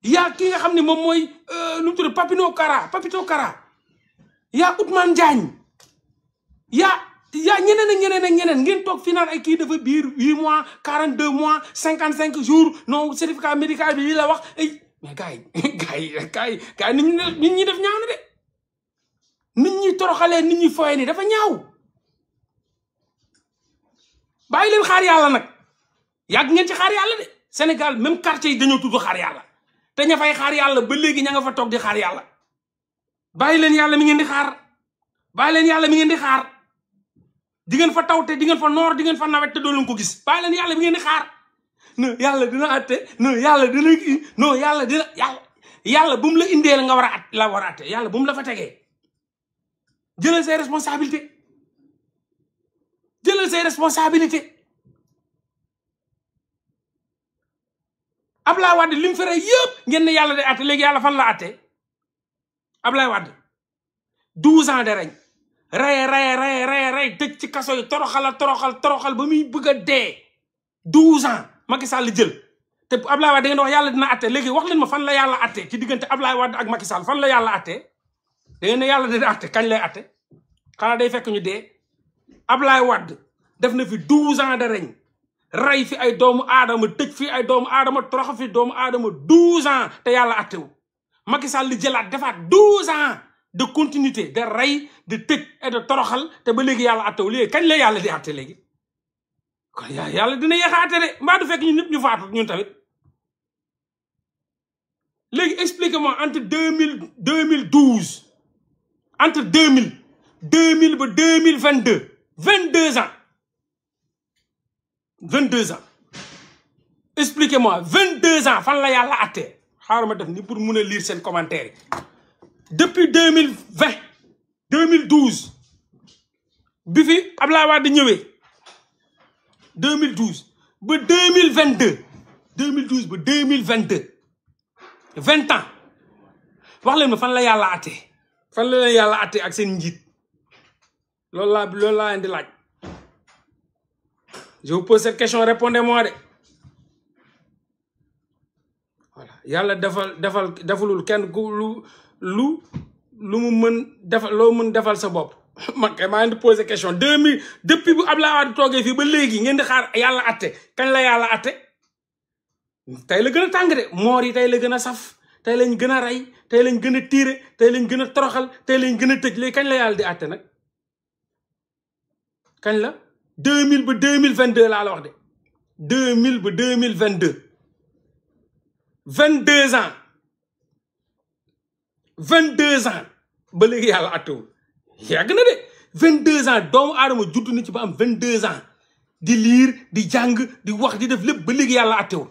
y a ki nga xam ne moom mooy nu mu tudd Papito Kara y a Ousmane Diagne y a ñeneen ngeen toog fi naan ay kii dafa biir 8 mois 42 mois 55 jours non certificat médical bi lii la wax ay mais gars yi nit ñi def ñaaw na de nit ñi toroxalee nit ñi foye ni dafa ñaaw bàyyi leen xaar yàlla nag yàgg ngeen ci xaar yàlla de Sénégal même quartier yi dañoo tudd xaar yàlla te ña fay xaar yàlla ba léegi ña nga fa toog di xaar yàlla bàyyi leen yàlla mi ngeen di xaar di ngeen fa taw te di ngeen fa noor di ngeen fa nawet te doo leen ko gis bàyyi leen yàlla mi ngeen di xaar non yàlla dina atte non yàlla dina kii non yàlla bu mu la indee la nga war a atte yàlla bu mu la fa tegee jëlal say responsabilité Ablaye Wade li mu fere yëpp ngeen ne yàlla day atte léegi yàlla fan la atte Ablaye Wade 12 ans de règne rey tëj ci kaso yi toroxal ba muy bëgg a dee 12 ans Macky Sall jël te Ablaye Wade da ngeen wax yàlla dina atte léegi wax leen ma fan la yàlla atte ci diggante Ablaye Wade ak Macky Sall fan la yàlla atte da ngeen ne yàlla dina atte kañ lay atte xanaa day fekk ñu dee Ablaye Wade def na fi 12 ans de règne rey fi ay doomu aadama tëj fi ay doomu aadama torox fi doomu aadama 12 ans te yàlla attewu Macky Sall li jëlaat defaat 12 ans de continuité de rey de tëj et de toroxal te ba léegi yàlla attewu léegi kañ la yàlla di atte léegi kon yàlla dina yéex a atte de mbaa du fekk ñun ñëpp ñu faatu ñun tamit léegi expliquez-moi entre 2012 entre 2000 ba 2022 22 ans 22 ans expliquez-moi 22 ans fan la yàlla atte xaaral ma def ni pour mun a lire seen commentaire yi depuis 2020 2012 bi fi Abdoulaye Wade ñëwee 2012 ba 2022 2012 ba 2022 20 ans wax leen ma fan la yàlla atte fan la yàlla atte ak seen njiit loolu laa leen di laaj je vous pose cette question répondez-moi de voilà yàlla defalul kenn ku lu mu mën defal loo mën defal sa bopp man kay maa ngi di poser question 2000 depuis bu Abdoulaye Wade toogee fii ba léegi ngeen di xaar yàlla atte kañ la yàlla atte tey la gën a tàng de moor yi tey la gën a saf tey lañ gën a rey tey lañ gën a tiire tey lañ gën a toroxal tey lañ gën a tëj léegi kañ la yàlla di atte nag kañ la 2000 ba 2022 laa la wax de 2000 ba 2022 22 ans 22 ans ba léegi yàlla attewul yàgg na de 22 ans doomu aadama judd na ci ba am 22 ans di liir di jàng di wax di def lépp ba léegi yàlla attewul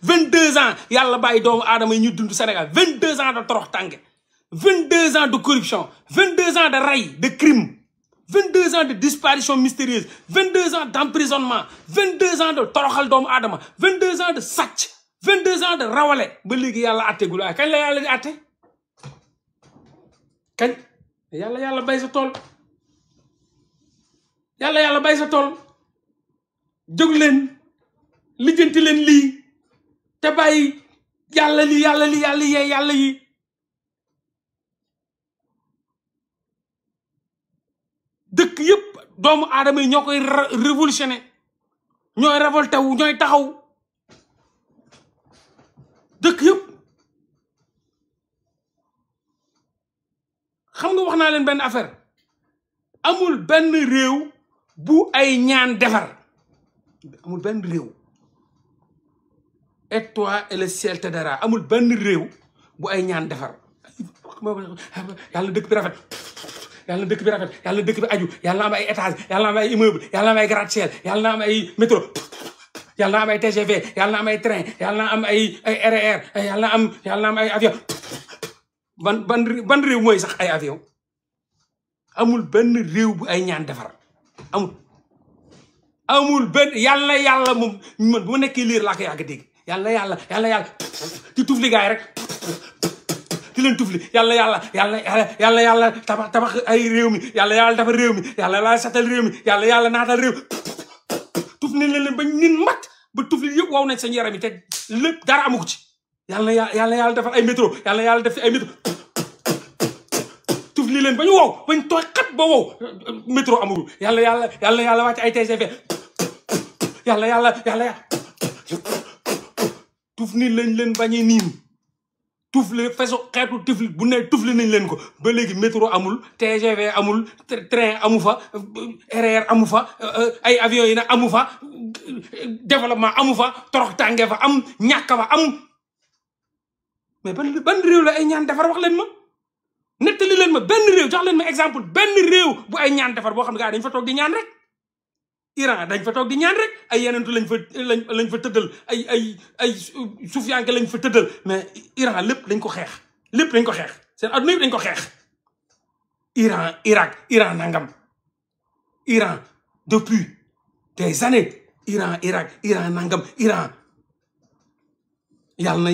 22 ans yàlla bàyyi doomu aadama yi ñu dund Sénégal 22 ans de torox tànge 22 ans de corruption 22 ans de ray de crime 22 ans de disparition mystérieuse 22 ans d'emprisonnement 22 ans de toroxal doomu aadama 22 ans de sàcc 22 ans de rawale ba léegi yàlla attegul waaye kañ la yàlla di atte kañ yàlla bay sa tool yàlla bay sa tool jóg leen lijjanti leen lii te bàyyi yàlla yi dëkk yëpp doomu aadama yi ñoo koy révolutionné ñooy révolté wu ñooy taxaw dëkk yëpp xam nga wax naa leen benn affaire amul benn réew bu ay ñaan defar amul benn réew et toi et le ciel te dara amul benn réew bu ay ñaan defar yàlla dëkk bi rafet yàlla dëkk bi rafet yàlla dëkk bi aju yàlla am ay étage yàlla am ay immeuble yàlla am ay gratte-ciel yàlla am ay métro yàlla am ay TGV yàlla am ay train yàlla am ay RER yàlla am ay avion ban réew mooy sax ay avion amul benn réew bu ay ñaan defar amul benn yàlla moom man bu ma nekkee liir laa ko yàgg dégg yàlla di tufli gaay rek di leen tufli yàlla tabax ay réew mi yàlla dafa réew mi yàlla satal réew mi yàlla naatal réew tuf ne leen ba nin mat ba tufli yëpp waw nañ seen yaram yi te lépp dara amu ko ci yàlla defal ay métro yàlla def fi ay métro tufli leen ba ñu wow bañ tooy xat ba wow métro amul yàlla wàcc ay TGV yàlla tuf ni leen bañee niin tufli façon xeetu tufli bu ne tufli nañ leen ko ba léegi métro amul TGV amul train amu fa RER amu fa ay avions yi nag amu fa développement amu fa torox tànge fa am ñàkk fa am mais ban réew la ay ñaan defar wax leen ma nettali leen ma benn réew jox leen ma exemple benn réew bu ay ñaan defar boo xam ne gars dañ fa toog di ñaan rek Iran dañ fa toog di ñaan rek ay yenentu lañ fa tëddal ay sufiyanke lañ fa tëddal mais Iran lépp dañ ko xeex seen adduna yëpp dañ ko xeex Iran Irak Iran nangam Iran depuis des années Iran Irak Iran nangam Iran yàlla na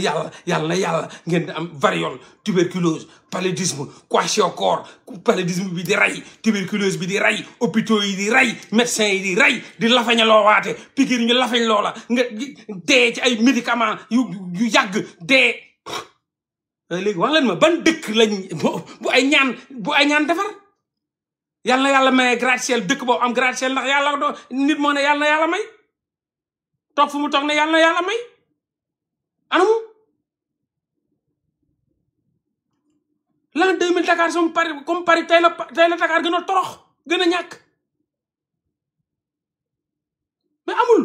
yàlla ngeen am variole tuberculose paludisme kwashiorkor paludisme bi di rey tuberculose bi di rey hôpitaux yi di rey médecins yi di rey di lafañ loo waate piqûre ñu lafañ loola nga dee ci ay médicaments yu yàgg dee léegi wax leen ma ban dëkk lañ bu ay ñaan defar yàlla na yàlla maye gratte-ciel dëkk boobu am gratte-ciel ndax yàlla doo nit moo ne yàlla na yàlla may toog fu mu toog ne yàlla na yàlla may anamu l'an 2000 Dakar som Paris comme Paris tey la Dakar gën a torox gën a ñàkk mais amul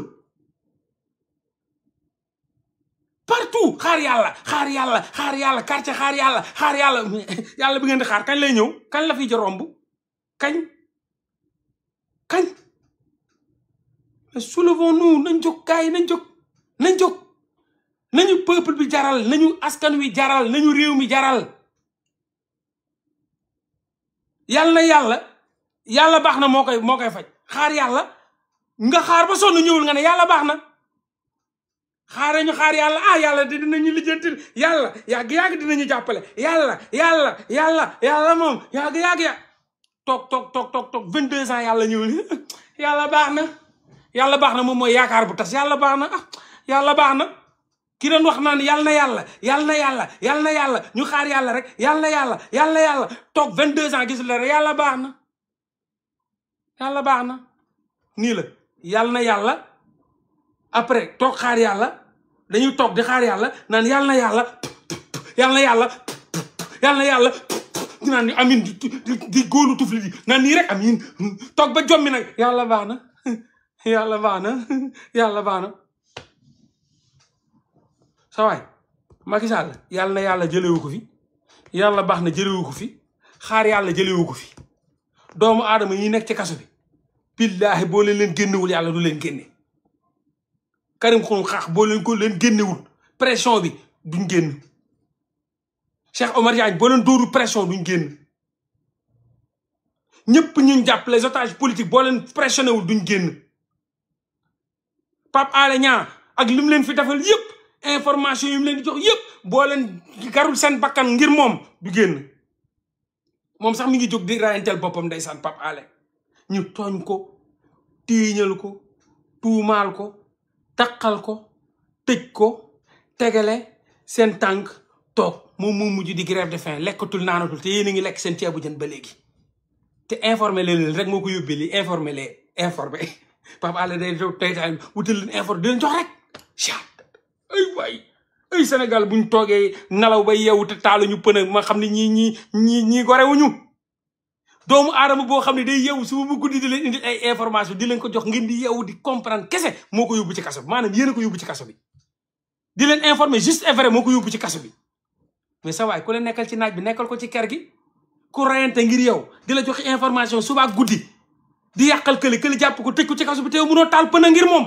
partout xaar yàlla quartier xaar yàlla bi ngeen di xaar kañ lay ñëw kañ la fi ja romb kañ soulevons-nous nañ jóg gars yi nañ jóg nañu peuple bi jaral nañu askan wi jaral nañu réew mi jaral yàlla baax na moo koy faj xaar yàlla nga xaar ba sonn ñëwul nga ne yàlla baax na xaar yàlla yàlla dinañu lijjantil yàlla yàgg dinañu jàppale yàlla moom yàgg toog 22 ans yàlla ñëwul yàlla baax na moom mooy yaakaar bu tas yàlla baax na ki doon wax naan yàlla na yàlla ñu xaar yàlla rek yàlla toog 22 ans gisul la rek yàlla baax na nii la yàlla na yàlla après toog xaar yàlla dañuy toog di xaar yàlla naan yàlla na yàlla naan amin di góolu tufli di naan nii rek amin toog ba jommi nag yàlla baax na sa waay Macky Sall yàlla na yàlla jëlewu ko fi yàlla baax na jëlewu ko fi xaar yàlla jëlewu ko fi doomu aadama yi nekk ci kaso bi billaahi boo leen génnewul yàlla du leen génne Karim Xrum Xax boo leen génnewul pression bi duñ génn Cheikh Omar Diagne boo leen dóoru pression duñ génn ñëpp ñu jàpp les otages politiques boo leen pressionné wul duñ génn Pape Alé Niang ak li mu leen fi defal yëpp information yi mu leen di jox yëpp boo leen garul seen bakkan ngir moom du génn moom sax mi ngi jóg di rayanteel boppam ndeysaan Pape Alé ñu tooñ ko tiiñal ko tuumaal ko taqal ko tëj ko tegale seen tànk toog moom mu mujj di grève de faim lekkatul naanatul te yéen a ngi lekk seen ceebu jën ba léegi te informé leen rek moo ko yóbbee lii informé Pape Alé day tey wutal leen informé di leen jox rek ay waay ay Sénégal buñ toogee nalaw ba yeewu te taaluñu pën ma xam ne ñii gorewuñu doomu aadama boo xam ne day yeewu suba bu guddi di leen indi ay information di leen ko jox ngeen di yeewu di comprendre kese moo ko yóbbu ci kaso bi maanaam yéen a ko yóbbu ci kaso bi di leen informer juste et vrai moo ko yóbbu ci kaso bi mais sa waay ku leen nekkal ci naaj bi nekkal ko ci kër gi ku rayante ngir yow di la joxe information suba ak guddi di yàqal kële jàpp ko tëj ko ci kaso bi te yow mënoo taal pën ngir moom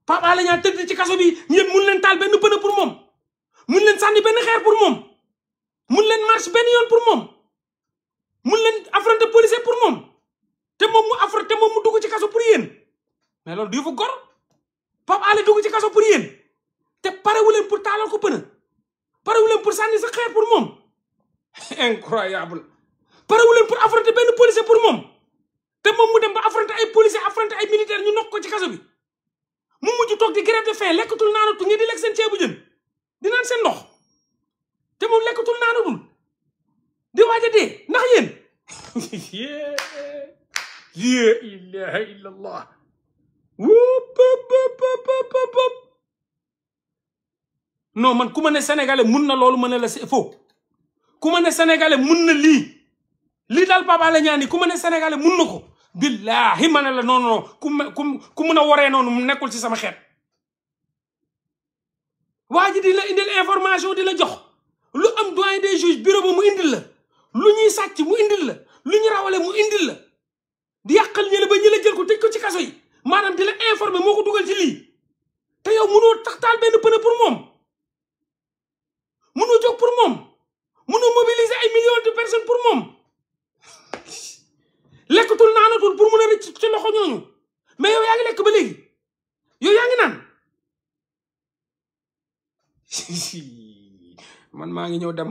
Pape Alé Niang tëdd ci kaso bi ñeen mun leen taal benn pën pour moom mun leen sànni benn xeer pour moom mun leen marche benn yoon pour moom mun leen affronter policier pour moom te moom mu affronter moom mu dugg ci kaso pour yéen mais loolu du fa gor Pape Alé dugg ci kaso pour yéen te parewu leen pour taalal ko pën parewu leen pour sànni sa xeer pour moom incroyable parewu leen pour affronter benn policier pour moom te moom mu dem ba affronter ay policier affronter ay militaire ñu nokk ko ci kaso bi mu mujj toog di grève de faim lekkatul naanatul ngeen di lekk seen ceebu jën di naan seen ndox te moom lekkatul naanatul di waaj a dee ndax yéen la ilaha illallah non man ku ma ne sénégalais mun na loolu ma ne la c'est faux ku ma ne sénégalais mun na lii daal Pape Alé Niang ku ma ne sénégalais mun na ko billahi ma ne la non ku mun a waree noonu mu nekkul ci sama xeet waa ji di la indil information di la jox lu am doyen des juges bureau ba mu indil la lu ñuy sàcc mu indil la lu ñu rawale mu indil la di yàqal ñële ba ñële jël ko tëj ko ci kaso yi maanaam di la informer moo ko dugal ci lii te yow mënoo tax taal benn pneu pour moom mënoo jóg pour moom mënoo mobiliser ay millions de personnes pour moom lekkatul naanatul pour mun a rëcc ci loxo ñooñu mais yow yaa ngi lekk ba léegi yow yaa ngi naan man maa ngi ñëw dem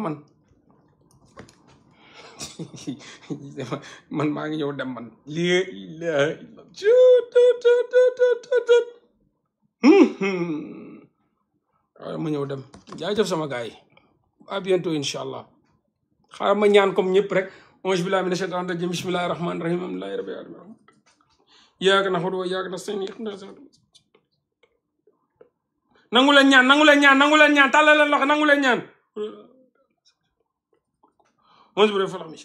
man maa ngi ñëw dem man lii waaw ma ñëw dem jaajëf sama gars yi à bientôt incha allah xaaral ma ñaan comme ñëpp rek auzu billahi mina shaytaani rajim bismillahi rahmani rahim alhamdulillahi rabbil alamin iyyaka na'budu wa iyyaka nasta'in nangu leen ñaan tàllal leen loxo nangu leen ñaan auzu billahi falaq mi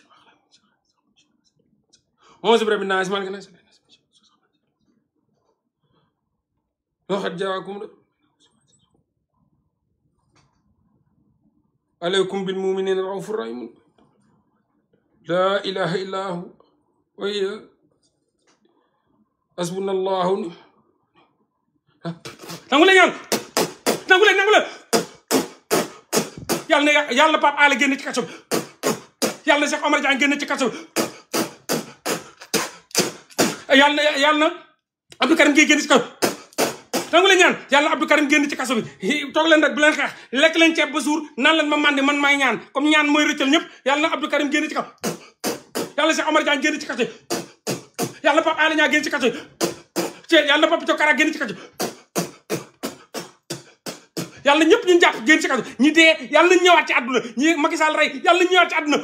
auzu billahi nas man kana waxat jaakum alaykum bil mu'minina raufur rahim la ilaha illa hu wa hiya hasbunallahu nangu leen yàlla Pape Alé génn ci kaso bi yàlla Cheikh Omar Diagne génn ci kaso bi yàlla na Abdou Karim Gueye génn ci kaso nangu leen ñaan yàlla Abdou Karim génn ci kaso bi toog leen rek bu leen xeex lekk leen ceeb ba suur naan leen ma mandi man maay ñaan comme ñaan mooy rëccal ñëpp yàlla na Abdou Karim génn ci kaso yàlla Cheikh Omar Diagne génn ci kaso yàlla Pape Alé Niang génn ci kaso yàlla Pape Thiokara génn ci kaso yàlla ñëpp ñu jàpp génn ci kaso ñi dee yàlla nañ ñëwaat ci àdduna ñi Macky Sall rey yàlla nañ ñëwaat ci àdduna